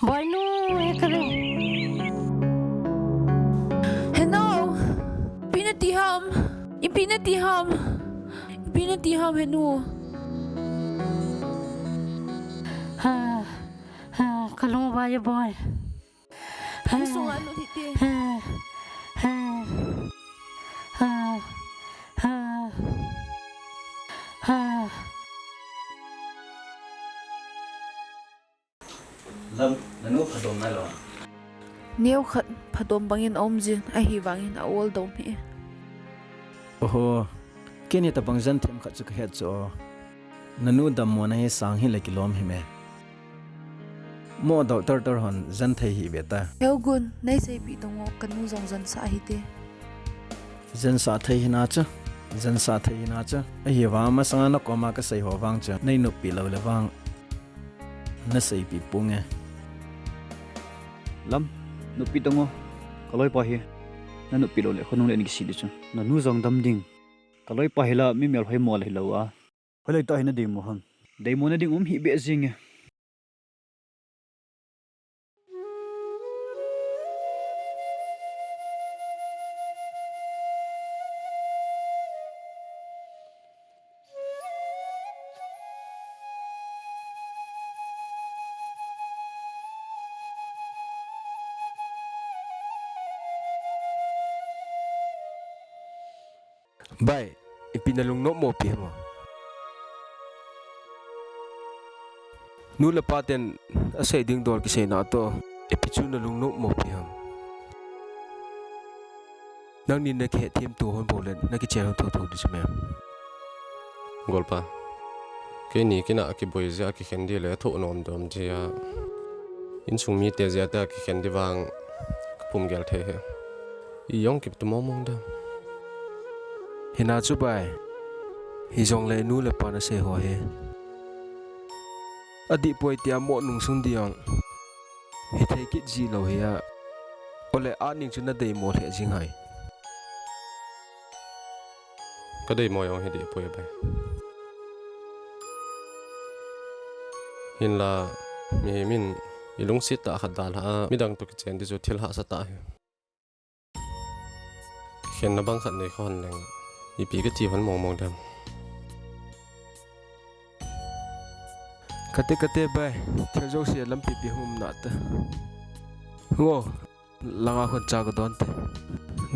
Boinu, he kare. Henu, ipi na ti ham, ipi na ti ham, ipi na ti ham, Henu. Ha, ha, ka lung vai boi. Hung sunga lut hite. Lam, nanu phadom nai lou? Neo khat phadom bangin aum jin, ahivangin a ol dom hi. Oho, kei ni tabang jan them khat chu ka het chu. Nanu dammo na hi sang hi le kilom hi me. Mo doctor tor hon jan thei hi ve ta. Heugun, nei seipi tong o, kanu jong jan sa hi te. Jan sa thei hi na chu, jan sa thei hi na chu. Ahivang masanga na koma ka sei ho vang chu, nei nupi lou le vang. Na seipi pung e. Lam, nupi tong o. Ka loipa hi. Na nupi lou le, khonung le ni kisi di chu. Nanu jong dam ding. Ka loipa hi la, mi mel hoi mo le hi lou a. Hoilai ta hi na deimo ham. Deimo na ding um hi be jing e. Bai, ipi na lungnop mo pi ham? Nu le pa ten asei ding dol kisei na to, ipi chu na lungnop mo pi ham? Nang ni na kihethem tu hon bol le, na kichen hon thotho di chu me. Golpa. Keini kina kiboi jia kikhen di le thoh nom dom jia. Insung mite jia ta kikhen di vang ka pum gel thei he. I jong kip tu mong mong da. Hina chu bai. Hijongle nu le pa nasei ho hi adih poi tia mo nung sung ding jong hithei kit ji lou hi a. Ole, aning chu nadei mo lheh jing hai. Kadei mo jong hi dih poi bai. Hinla, mihem in ilungset tah khat dalha a midang toh kichen ding chu thil hahsa tah hi. Kikhenna bang khat nei khah leng, ipi kati hon mong mong dem. Kate, kate bai, thil jouse lampi pi hung um nante. Ngo, langa khun cha kadon te.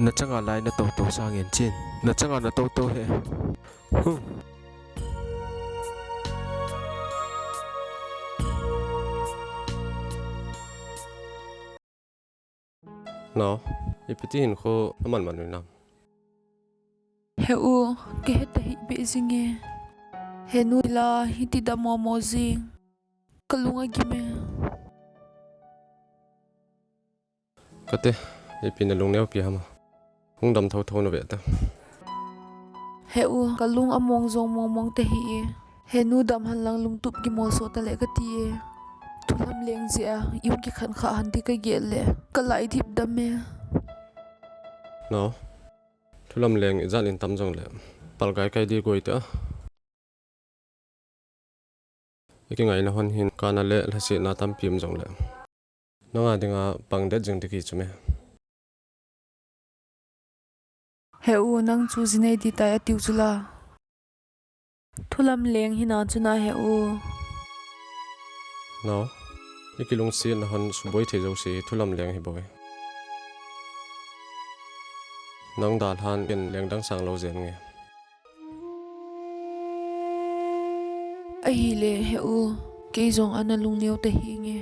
Nachanga lai natou tou sangin chin. Nachanga natou tou he. Huh. No, ipi ti hin kho aman man u nam. He u, kahe tahih beh jing e. He nu la, hiti dam mo mo jing. Kalung agim e. Kate, ipi nalung neo pi ham a. Hung dam thotho nave ta. He u, kalung among jong mong mong tahih e. He nu dam hen lang lungtup kimolso tale kati e. Thulam leng jeh a, ihung kikhen khah hen ti kagel le, kalai dip dam e. No. Thulam leng ijat in tam jongle, palgai kai ding goi ta. Ikingaina hon hin kana le lhasetna tampi um jongle, nanga dinga pangdet jing ding kichu me. He u, nang chu jinei ding tai atiu chu la. Thulam leng hina chu na he u. No, ikilungsetna hon suboi thei jouse thulam leng hi bou e. Nang dalhan ken leng dang sang lou jen nge. Ahile he u, kei jong ana lungneo tahih nge.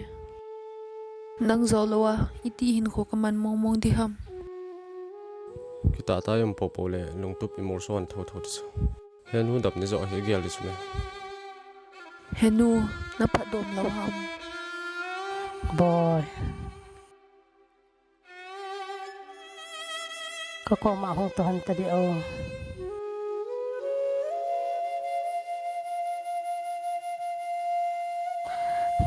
Nang jou lou a, iti hin kho kaman mong mong ding ham. Kitah tah a um popo le lungtup imolso hen thotho ding chu. He nu dam ni jo hi gel ding chu me. He nu, naphat dom lou ham. Boi. Kakoma hung to hen tadi o.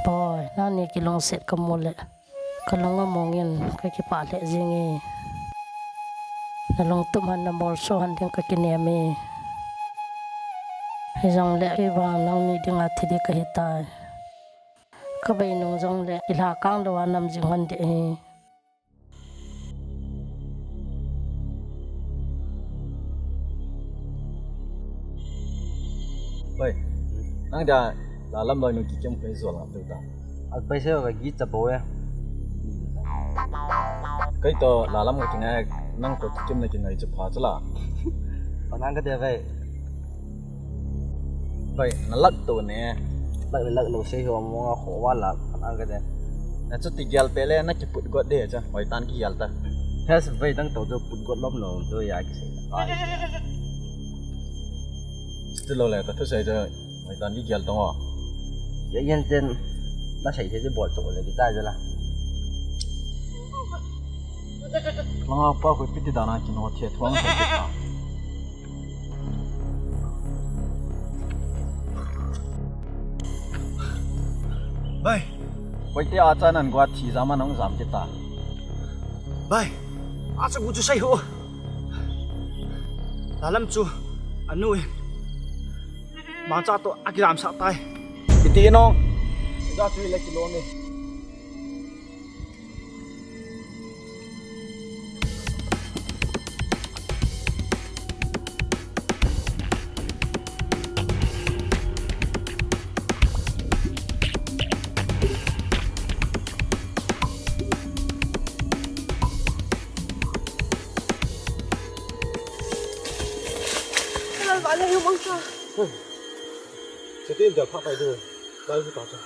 Boi, nani kilungset kamu le. Kalung among in kakipah lheh jing e. Nalungtup hen namolso hen ding kakinem e. Hijongle kei vang nangni dinga thi ding kahitai. Kavei nung jongle ilha kang lou a nam jing hen ding ahi. Oi, nang dia lalam loi nung kikem koi jol ngap tu ta. Alpai se ka gi cha bo e. Kei to lalam ka kingai, nang to kikem na kingai chu pha chu la. Panang ka de ve. Bai, nalak to ne. Lak le lak lou sei ho mo nga kho wa la, panang ka de. Nachuti gel pele, nakiput got de cha. Hoitan kigel ta. Hes bai dang to do put got lom lom do ya kisei. Ai. Chuti lou le, kathusei cha. Hoitan kigel tong o. Ya yen ten, nasei thei chu bol to le kitai cha la. Langa pa koi piti dana kino the thuang thei ta. Bai. Koite acha nan gua thi jama nong jam kita. Bai. Acha gu chu sei ho. Lalam chu anu in mangcha to akijam sa tai. Iti no. Ga chu le kilo ni. Kalal vale hu mangcha. Setin dia pha pai du. Bai hu ta cha.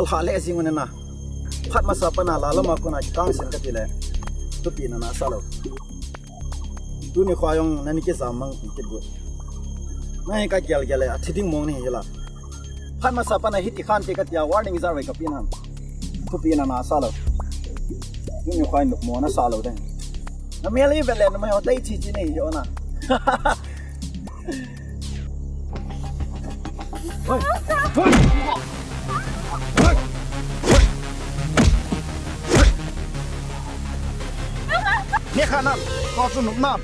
Lha le jing un na. Phat masa pana la lama kona kikang sin kati le. Thupi na na sa lou. Tuni kho jong nani kijam mang pi kit got. Nai ka gel gel le, athi ding mong ni hi la. Phat masa pana hiti khan te katia warning ijat vei kape nam. Thupi na na sa lou. Tuni kho in mo na sa lou ding. Na mel i vet le na mai ho dei chi chi ni hi o na. Hoi. Hoi. Hoi. Hoi. Ne kha nam. Ko chu nup nam.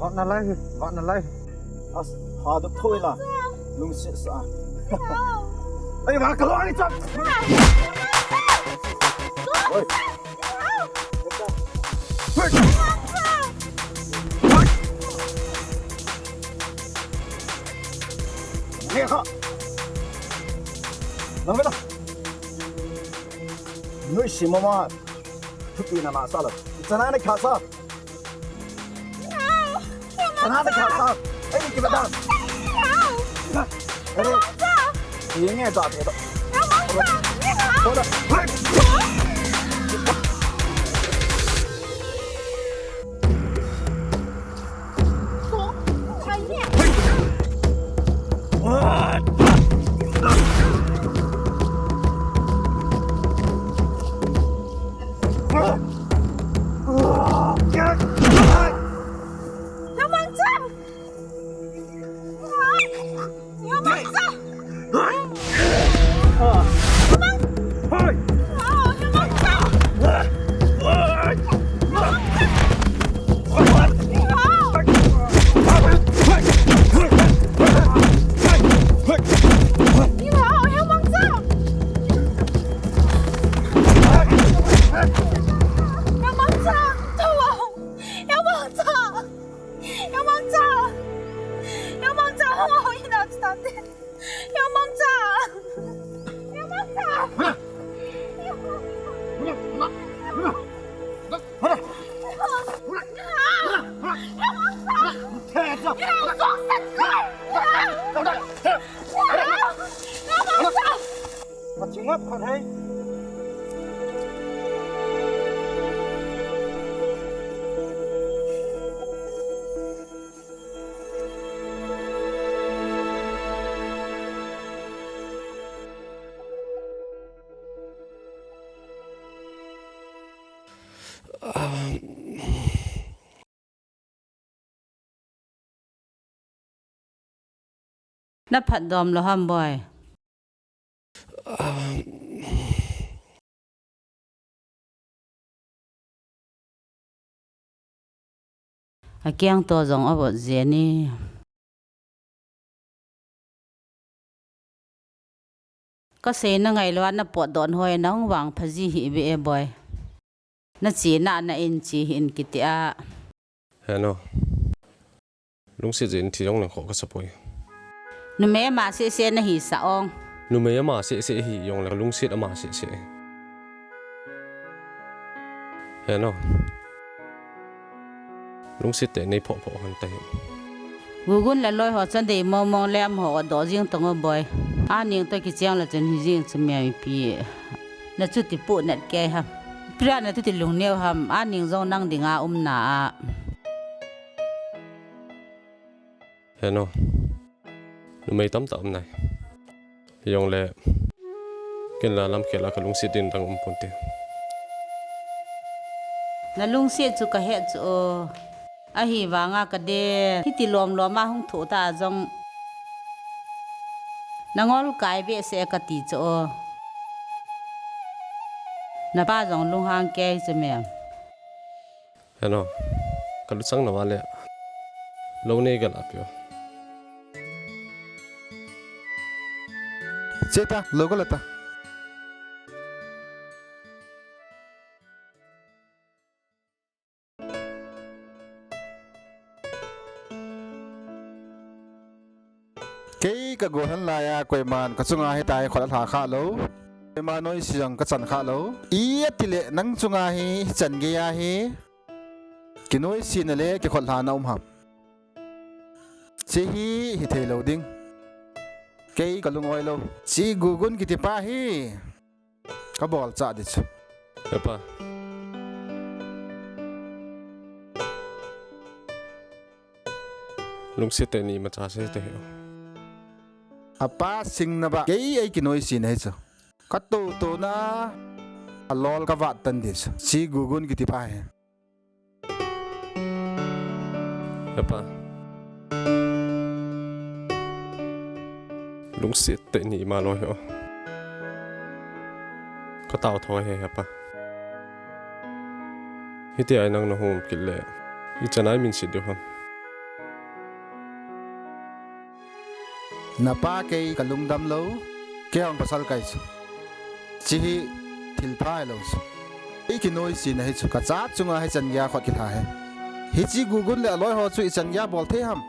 Vat na lai hi. Vat na lai hi. As, ha dop thoi la. Lungset sa. Ai, va ka lo ni chap. Oi. Hoi. Hoi. Ne kha. Nang ve la. Noi si mama. Thupi na na sa la. Chana na kha sa. Sana ta kha sa. Ei, ki bada. Are. Ye nge ja the to. Hola. Na phatdom lou ham, boi? Akeng to jong avot jeng e. Kasei na ngailou a na potdoh hoi nang vang phaji hih ve e, boi. Na chena na in chi hin kiti a. Heno. Lungset jeh in thi jongleng khoh kasa poi. Numei ama seh seh na hisah ong. Numei ama seh seh hi jongleng lungset ama seh seh. Heno. Lungset te nei phoh phoh hon ta hi. Gugun le loi ho chun dei mong mong le amaho doh jing tong o boi. Aning to kicheng le chun hi jing chu mi pi. Na chuti pu nat kei ham. Pira na chuti lungneo ham. Aning jong nang dinga um na a. Heno. Numei tamtah um nai. Hijongle. Ken la lam khel a ka lungset din dang um ponte. Na lungset chu ka het chu o. Ahivanga ka den. Hiti lom lom a hung thoh ta jong. Na ngol kai behseh ka ti chu o. Na pa jong lunghang kei chu mem. Heno, ka luchang na vale. Lou nei gal apio. Che ta, lou gal ta. Kei ka gollhang laiya koiman ka chunga hitia hi khut alha kha lou. Koima noise jong ka chan kha lou. Iti le nang chunga hi chan gei ahi. Kinoise na le kikhut lhana um ham. Che hi, hithei lou ding. Kei kalung oi lou. Chi Gugun kiti pa hi kabol cha di chu. Hepa. Lungset tah in ima cha sei te hi. Apa sing na ba. Kei ei kinoi si na hi chu. Ka to to na. A lol ka vat tan di chu. Chi Gugun kiti pa hi. Hepa. Lungset tah in ima loi ho. Ka tao thoi he hepa. Hiti a nang na hung kit le. Ichan a imin sit diu ham. Na pa kei ka lungdam lou, kei hung pasal kai chu. Chi hi thil pha lou chu. Ei kinoi si na hi chu ka cha chunga hi chan gei a khut kila hi. Hichi Gugun le a loi ho chu ichan gei a bol thei ham.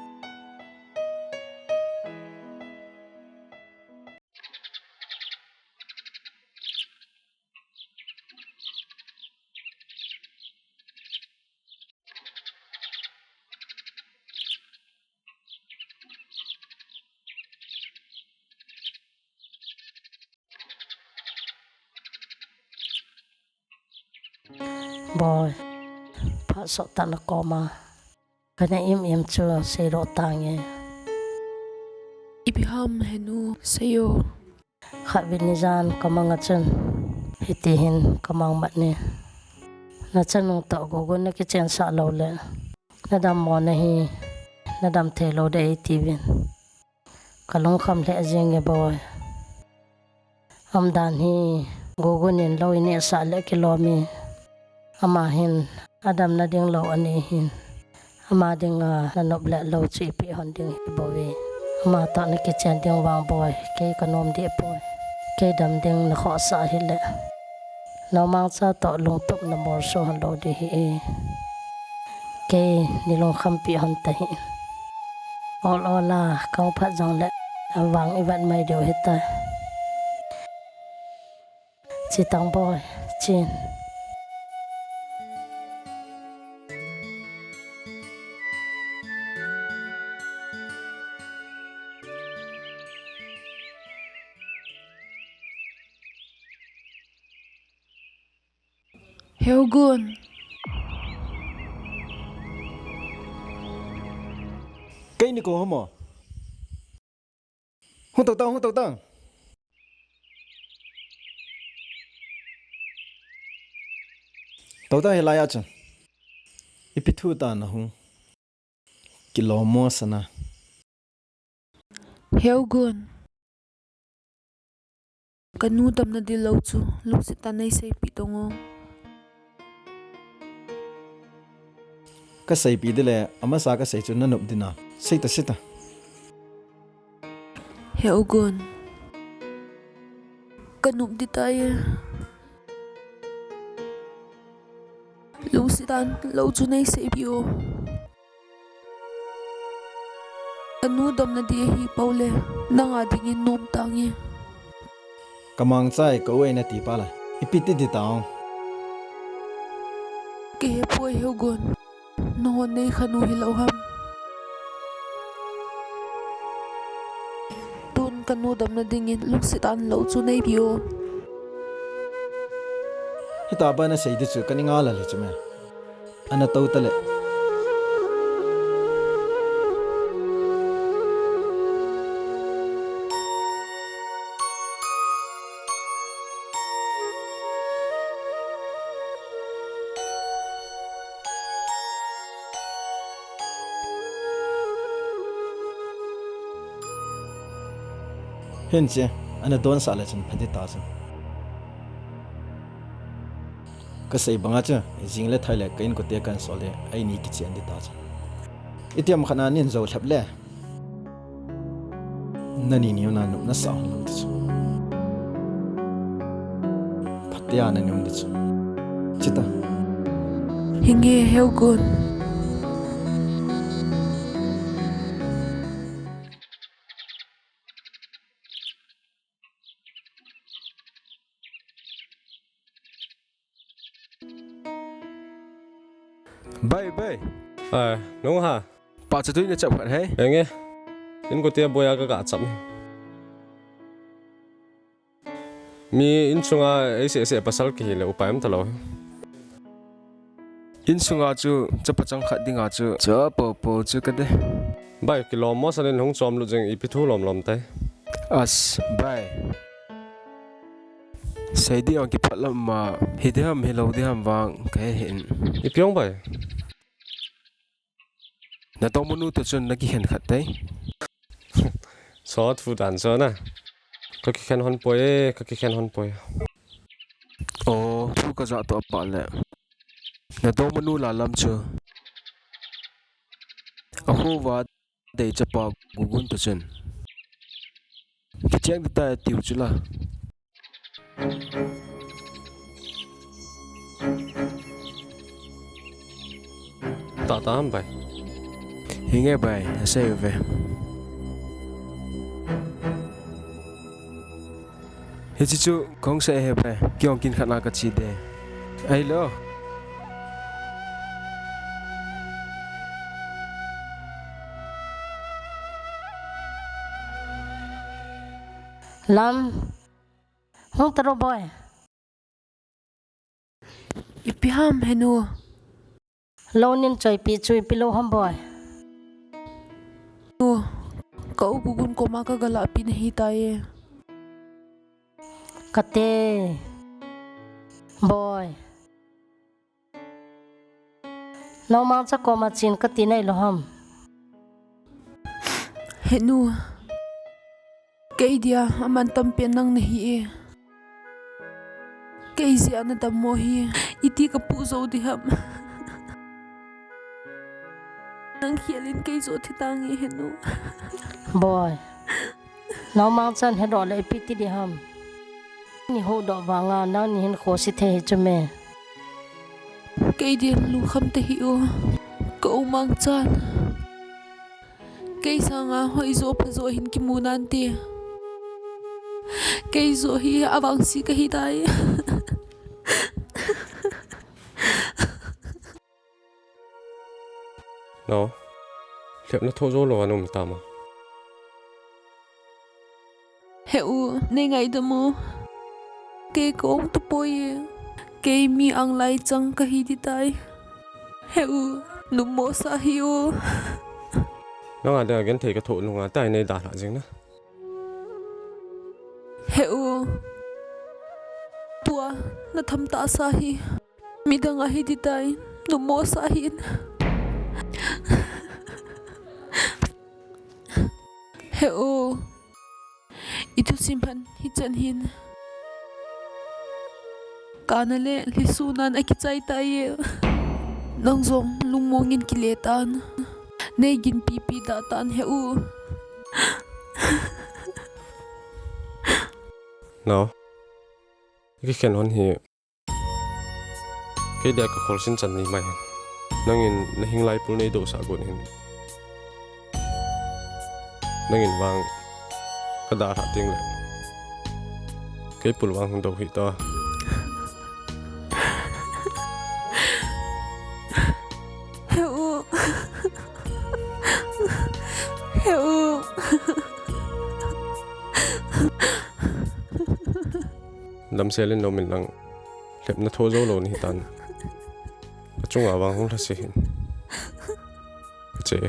Boi, phat sot tah na koma. Kana im im chu sei lou tange. Ipi ham henu sei o. Khatvei ni jan ka mang a chun. Hiti hin ka mang mat ni. Na chanu toh Gugun na kichen sah lou le. Na dam mo na hi. Na dam thei lou de ei ti vin. Ka lungkham lheh jing e boi. Umdan hi Gugun in lou i nehsah le kilom e. Ama hin a damna ding lou anei hin. Ama dinga na nop le lou chu i peh hon ding hi bou ve. Ama toh na kichen ding vang boi. Kei ka nom deh poi. Kei dam ding na khohsah hile. Nomangcha toh lungtup na molso hon lou ding hi e. Kei nei lungkham peh hon ta hih in. Ol ol a, kang phat jong le, avang i vat mai diu hita. Chi tang boi, chin. Heugun. Kei ni ko homo. Hung tau tau, hung tau tau. Tau tau he lai a chun. Ipi thu ta na hung. Kilom mo sana. Heugun. Ka nu damna ding lou chu, lungset tah in nei seipeh tang o. Ka seipeh ding le, amasa ka sei chu na nop ding na. Sei ta, sei ta. Heugun. Ka nop ding tai e. Lungset tah in lou chu nei seipeh o. Ka nu damna ding ahi pou le, nang a dingin nom tange. Ka mangcha e, ka u e na ti pa la. Ipi ti ding tang. Ka he poi Heugun. Nahon nei kha nu hilou ham. Tun ka nu damna dingin lungset tah in lou chu nei peh o. Hita ba na sei ding chu ka ni nga la le chu me. Ana tou ta le. Hin che, ana don sah le chun pha ding ta chun. Ka sei banga chu, jing le thai le ka inkote kan sol le, eini kichen ding ta chu. Itiham khat na nin jou lhep le. Nani ni na nop na sa hon lou ding chu. Phatea na ni um ding chu. Chita. Hinge Heugun. Bai, bai. Ai, nung ha. Pa chu tui na chap khat hei. Enge. Inkote boya ka ka chap. Mi insunga eiseh seh pasal kihi le upai um talou. Insunga chu chapa chang khat dinga chu cha popo chu ka de. Bai, kilom mo sanin hung chom lut jing, ipi thu lom lom tai. As, bai. Sei di ang kiphat lam ma, hi di ham, hi lo di ham vang, ka he hin. Ipi ong bai? Na dongmanu toh chun na kikhen khat tai. Sot fu dan so na. Ka kikhen hon poi e, ka kikhen hon poi. O, thu ka ja to pa le. Na dongmanu la lam chu. A hu va dei chapa Gugun toh chun. Kicheng di ta tiu chu la. Tata ham bai. Hinge bai, asei uve. Hichi chu kong sei he bai, kiong kin khat na ka chi de. Ai lo. Lam. Hung taro boy. Ipi ham henu. Lo nin choi pi chu ipi lo ham boy. Nu, ka u Gugun koma ka gala pi na hi ta ye. Kate. Boy. Nau mangcha koma chin kati nai lo ham. Henu. Kei dia, aman tampen nang na hi e. Kei jeh a na dammo hi, iti ka pu jo di ham. Nang khel in kei jo thi tange henu. Boy. Nau mangchan he do le ipi ti di ham. Ni hu do vanga, nang ni hin khosi thei hi chu me. Kei dia lungkham te hi o. Ka u mangchan. Kei sanga hoi jo pha jo hin kimu nante. Kei jo hi avangsi ka hi tai. No. Lhepna tho jo lo a na um tam a. He u, nei ngaidam o. Kei ka ong tapoi e. Kei mi anglai chang ka hi di tai. He u, numo sa hi o. Nang a dia genthei ka thoh nunga tai nei dalha jing na. He u. Tua, na tham tah sa hi. Midang a hi di tai, numo sa hin. He u. I thusim han hichan hin. Kana le lhisu nan akichai tai e. Nang jong lungmong in kile tan. Nei gin pipi da tan he u. No. Kikhen hon hi. Kei dia ka kholsin chan ni mai hin. Nangin na hing lai pul nei do sa gon hin. Nangin vang ka da ha ting le. Kei pul vang hung do hi ta. He u. He u. Damsel in lo min lang. Lhepna tho jo lo ni tan. Ka chunga vang hung lhase hin. Che.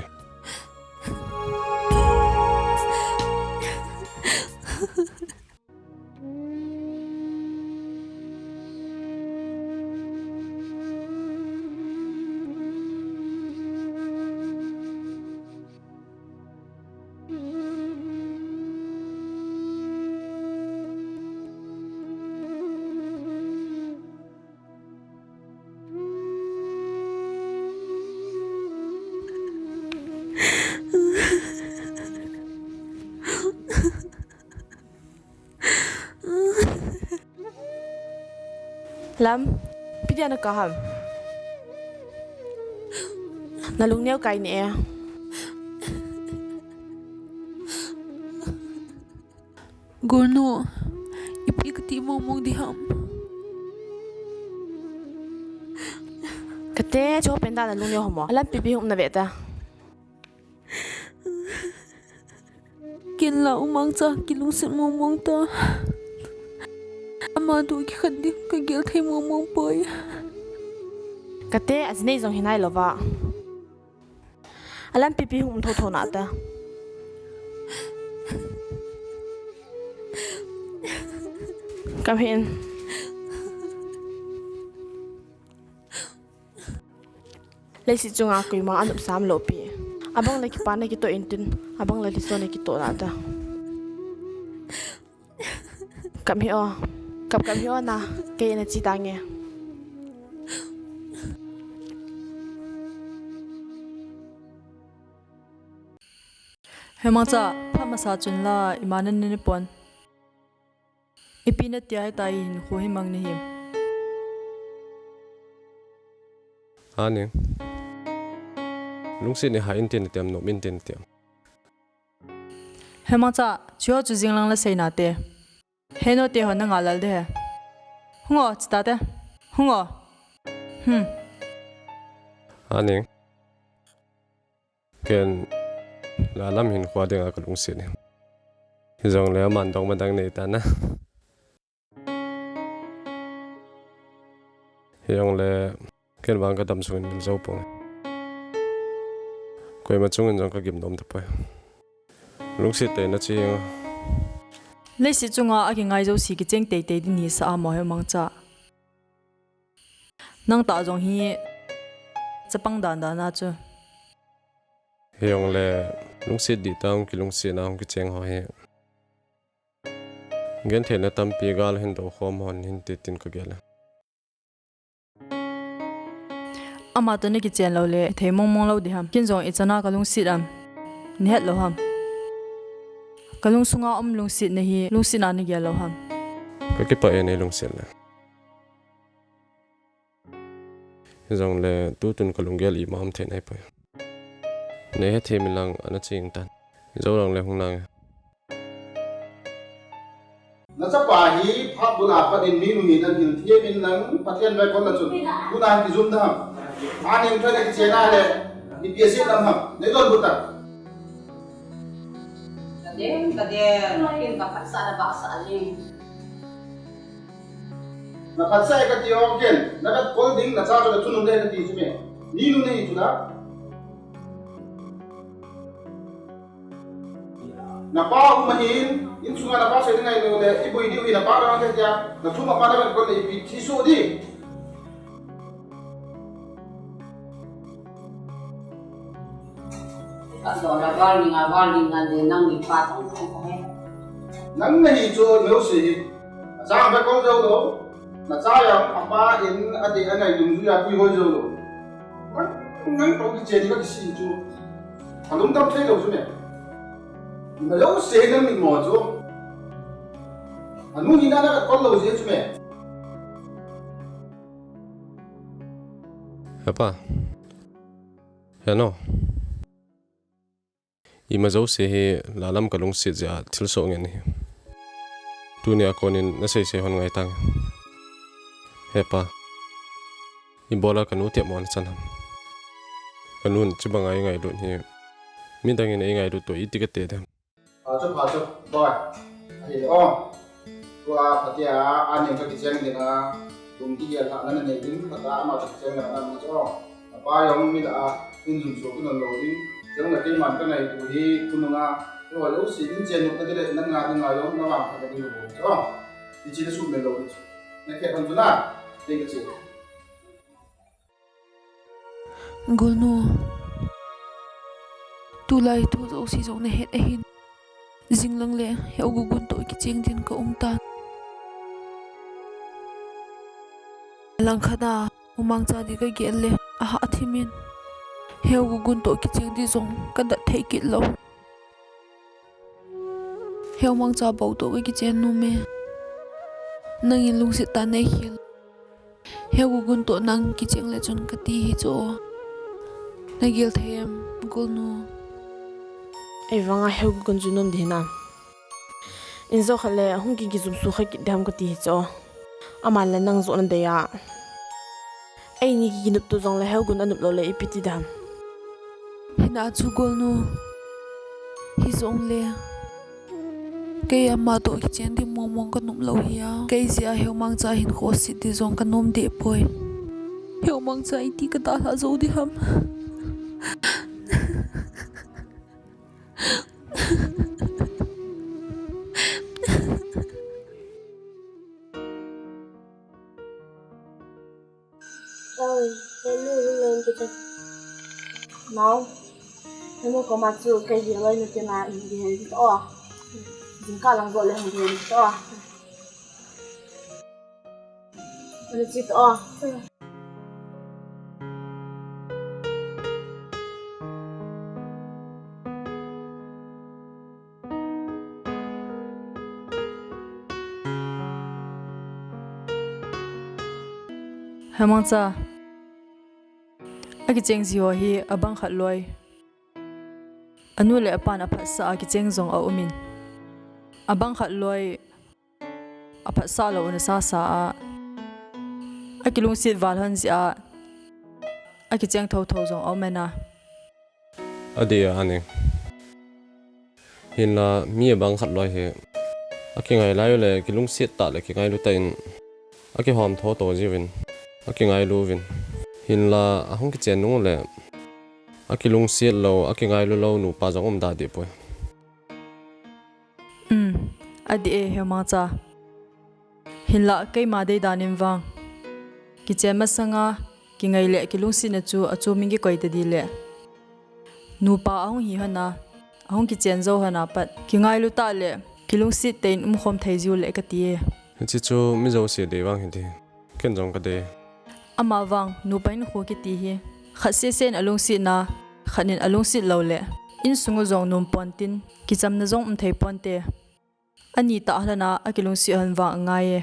Lam, ipi dia na kah ham? Na lungneo kai ne e. Golnu, ipi kati mong mong di ham? Kate, cho pen da na lungneo ho mo. Alam pipi hum na ve ta. Ken la u mangcha kilungset mong mong ta. Ama toh kikhen ding kagel thei mong mong poi. Kate, ajinei jong hinai louva. Alampi pi hung um tho tho nate. Come here. Leiset chunga koima anop sam lou pi. Abang le kipa nakitoh intin, abang le lhiso nakitoh nate. Come here o. Come, come here o na. Kei nache tange. He Mangcha, phat masa chun la, ima nanei pon. Ipi nati a hitia hinkho hi mang nahim. Ani. Lungset nahah inte nati am, nom inte nati am. He Mangcha, chuho chu jinglang la sei nate. He no te ho nanga lal de he. Hung o, chita te. Hung o. Hmm. Ani. Ken, la lam hinkho dinga kalungset e. Hijongle aman dongma dang nei tan a. Hijongle, ken vang kadam sungin min jou pon. Koima chungin jong kagim nom tapoi. Lungset tei nache. Leiset chunga akingai jouse kicheng teitei ding hisa a mo he Mangcha. Nang tah jong hi chapang dan dan a chu. Hijongle lungset dihtah hung kilungset na hung kicheng ho hi. Gentheina tampi gal hin dokhom hon hinte tin kagel e. Ama toh nakichen lou le, thei mong mong lou ding ham. Ken jong ichan a kalungset am. Nahet lou ham. Kalungsunga um lungsetna hi, lungsetna nagel lou ham. Kakipah e nei lungset le. Hijongle, tutun kalunggel ima um thei nai poi. Nei hethem inlang ana ching tan. Jou lang le hung nange. Nachapa hi phat bula pat in minu hin ahin them in nang Pathen vaikon na chun. Tuna hin kijum dam. Ani thoi nakichen a le. Ipi asei dam ham. Nei donbut tan. Kadem, kadem. Ken kaphatsah na bahsah jing. Naphatsah e kati o ken, nakakol ding, nacha chu nathunun de kati chu me. Minu nahi chu la. Napa um ahin, insunga napa sei ding ahi lou le, iboi diu hi napa dang kati a, nathum apa nakakol le ipi thi soh di. Ka dol a val ning a val ning ngan de nang ni pa tong tong ko he. Nang nahi chu lou si hi. Achang ba kol jou lou. Nacha jong apa in ati angai dungjuia pui hoi jou lou. Nang, nang tong kichen ni ba kisi chu. Alungdam thei lou chu ne. Na lou si nang ni mo chu. Anu hina nakakol lou si chu ne. He pa. He nu. Ima jouse hi la lam kalungset jeh a thilsoh ngen ahi. Tunia konin nasei sei hon ngai tange. He pa. Ibola kanu tep mo nachan ham. Kanun chibanga eingailut hi. Midangin eingailut toh iti kate dem. Pha chu, pha chu, boi. Ahile o. Tua phatea, anem kakicheng dinga, lung kigel lhahna nanei ding, phatea ama toh kicheng lhahna nanei chu o. Napa jong mi lah a, in jum suh kinon lou ding. Chule keiman kangaito hi, khonunga, tua jouse in chen nop nading le, nanga dinga jong, navangphat nading lou chu o. Hiche nasuhmil lou ding chu. Nakhet hon chu na, ding kache. Golnu, tulai thu jouse jong nahet ahin. Jinglang le, he u Gugun toh kicheng din kaum tan. Langkhat a, u Mangcha di kagel le, ahahthim in. He u Gugun toh kicheng di jong, kadat thei kit lou. He u Mangcha bou toh kakichen nom e. Nangin lungset tah neikhel. He u Gugun toh nang kicheng le chun kati hi chu. Nagel thei em, Golnu? Eivanga he u Gugun chu nom di hinam? Injo khat le hung kikijum suh kha kit diham kati hi chu. Aman le nang joh nadei a. Eini kikinopto jongle he u Gugun anop lou le ipi ti dam. Hina chu Golnu. Hijongle. Kei ama toh kichen ding mong mong ka nom lou hi a. Kei jeh a Heumangcha hinkho set ding jong ka nom deh poi. Heumangcha iti ka dalha jou ding ham. Oi, henu hung len kiti. Nao. Henu koma chu kei hi loi nu tina in di hen to. Jingkah lang go le hung di hen to. Henu chi to. Heumangcha, akicheng ji ho hi abang khat loi. Anu le apan aphatsah a kicheng jong aumin. Abang khat loi aphatsah lou na sasa a. Akilungset val hon jeh a. Akicheng thotho jong aumin a. Adeh a aning. Hinla mi abang khat loi hi. Akingai lai u le kilungset tah le kingailu tah in. Akihom thotho jiuvin. Akingailu uvin. Hinla ahung kichen nung le. Akilungset lou, akingailu lou nupa jong um da deh poi. Um, adeh e Heumangcha. Hinla keima deidan in vang. Kichen masanga, kingai le kilungsetna chu achom in kikoi ta ding le. Nupa ahung hi hon a, ahung kichen jou hon a pat. Kingailu tah le, kilungset tah in umkhom thei jiu le kati e. Hiche chu mi jouse dei vang hiding. Ken jong kadei. Amavang, nupa hinkho kiti hi. Khat sesen alungsetna, khat in alungset lou le. Insung u jong nom pon tin, kichamna jong um thei ponte. Ani tah lhon a, akilungset hon vang angai e.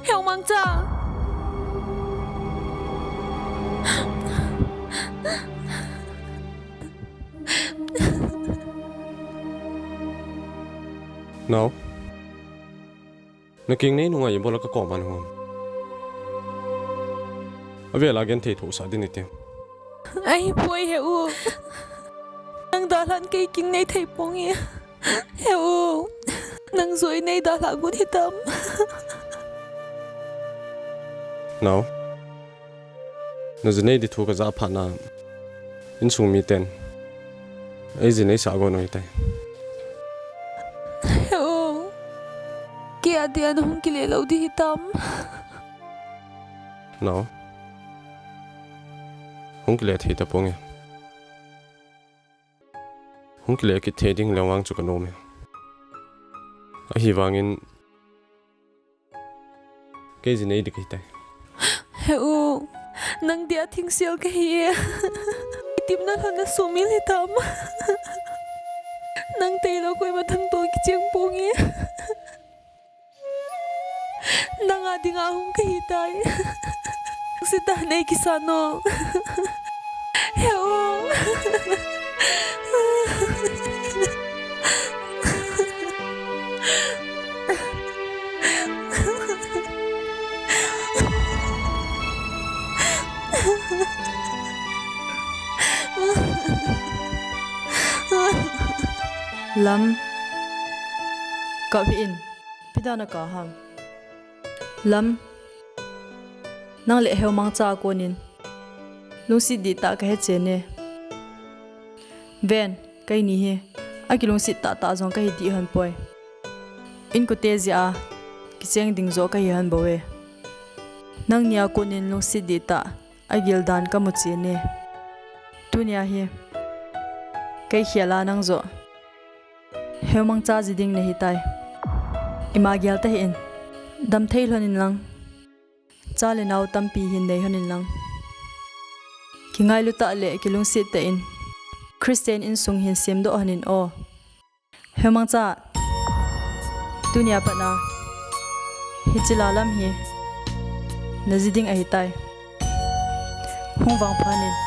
Heumangcha. Nao. Nakingnei nunga ibola kakoma nahung ham. Avela genthei thohsah ding nati. Ahipoi Heu. Nang dalhan kei kingnei thei ponge. Heu. Nang joh nei dalha got hitam. Nao. Najinei di thu kajah phat na. Insung miten. Eijinei sah gon u hitai. Heu. Kei a dia nahung kile lou di hitam. Nao. Hung kile thei taponge. Hung kile kit thei ding leng vang chu kanom e. Ahivangin Kei jinei di kahitai. Heu, nang dia thingsel kahi e. Itimna lhon na sumil hitam. Nang tailou koima thangto kicheng ponge. Nang a dinga hung kahitai. Sita nei kisa no. Heu. Lam. Kap hih in. Ipi dan a kap ham? Lam. Nang le Heumangcha a konin lungset dihtah kahe chen e. Ven, keini hi akilungset tahtah jong kahi dih hon poi. Inkote jeh a kicheng ding joh kahi hon bou e. Nangni a konin lungset dihtah agil dan kamu chen e. Tunia hi kei khel a nang joh Heumangcha ji ding nahitai. Ima gel tahih in. Damthei lhon in lang. Cha le nao tampi hin nei lhon in lang. Kingailu tah le kilungset tah in Christian insung hin semdoh lhon in o. Heumangcha. Tunia pat na Hiche la lam hi naji ding ahitai. Hung vangphat in.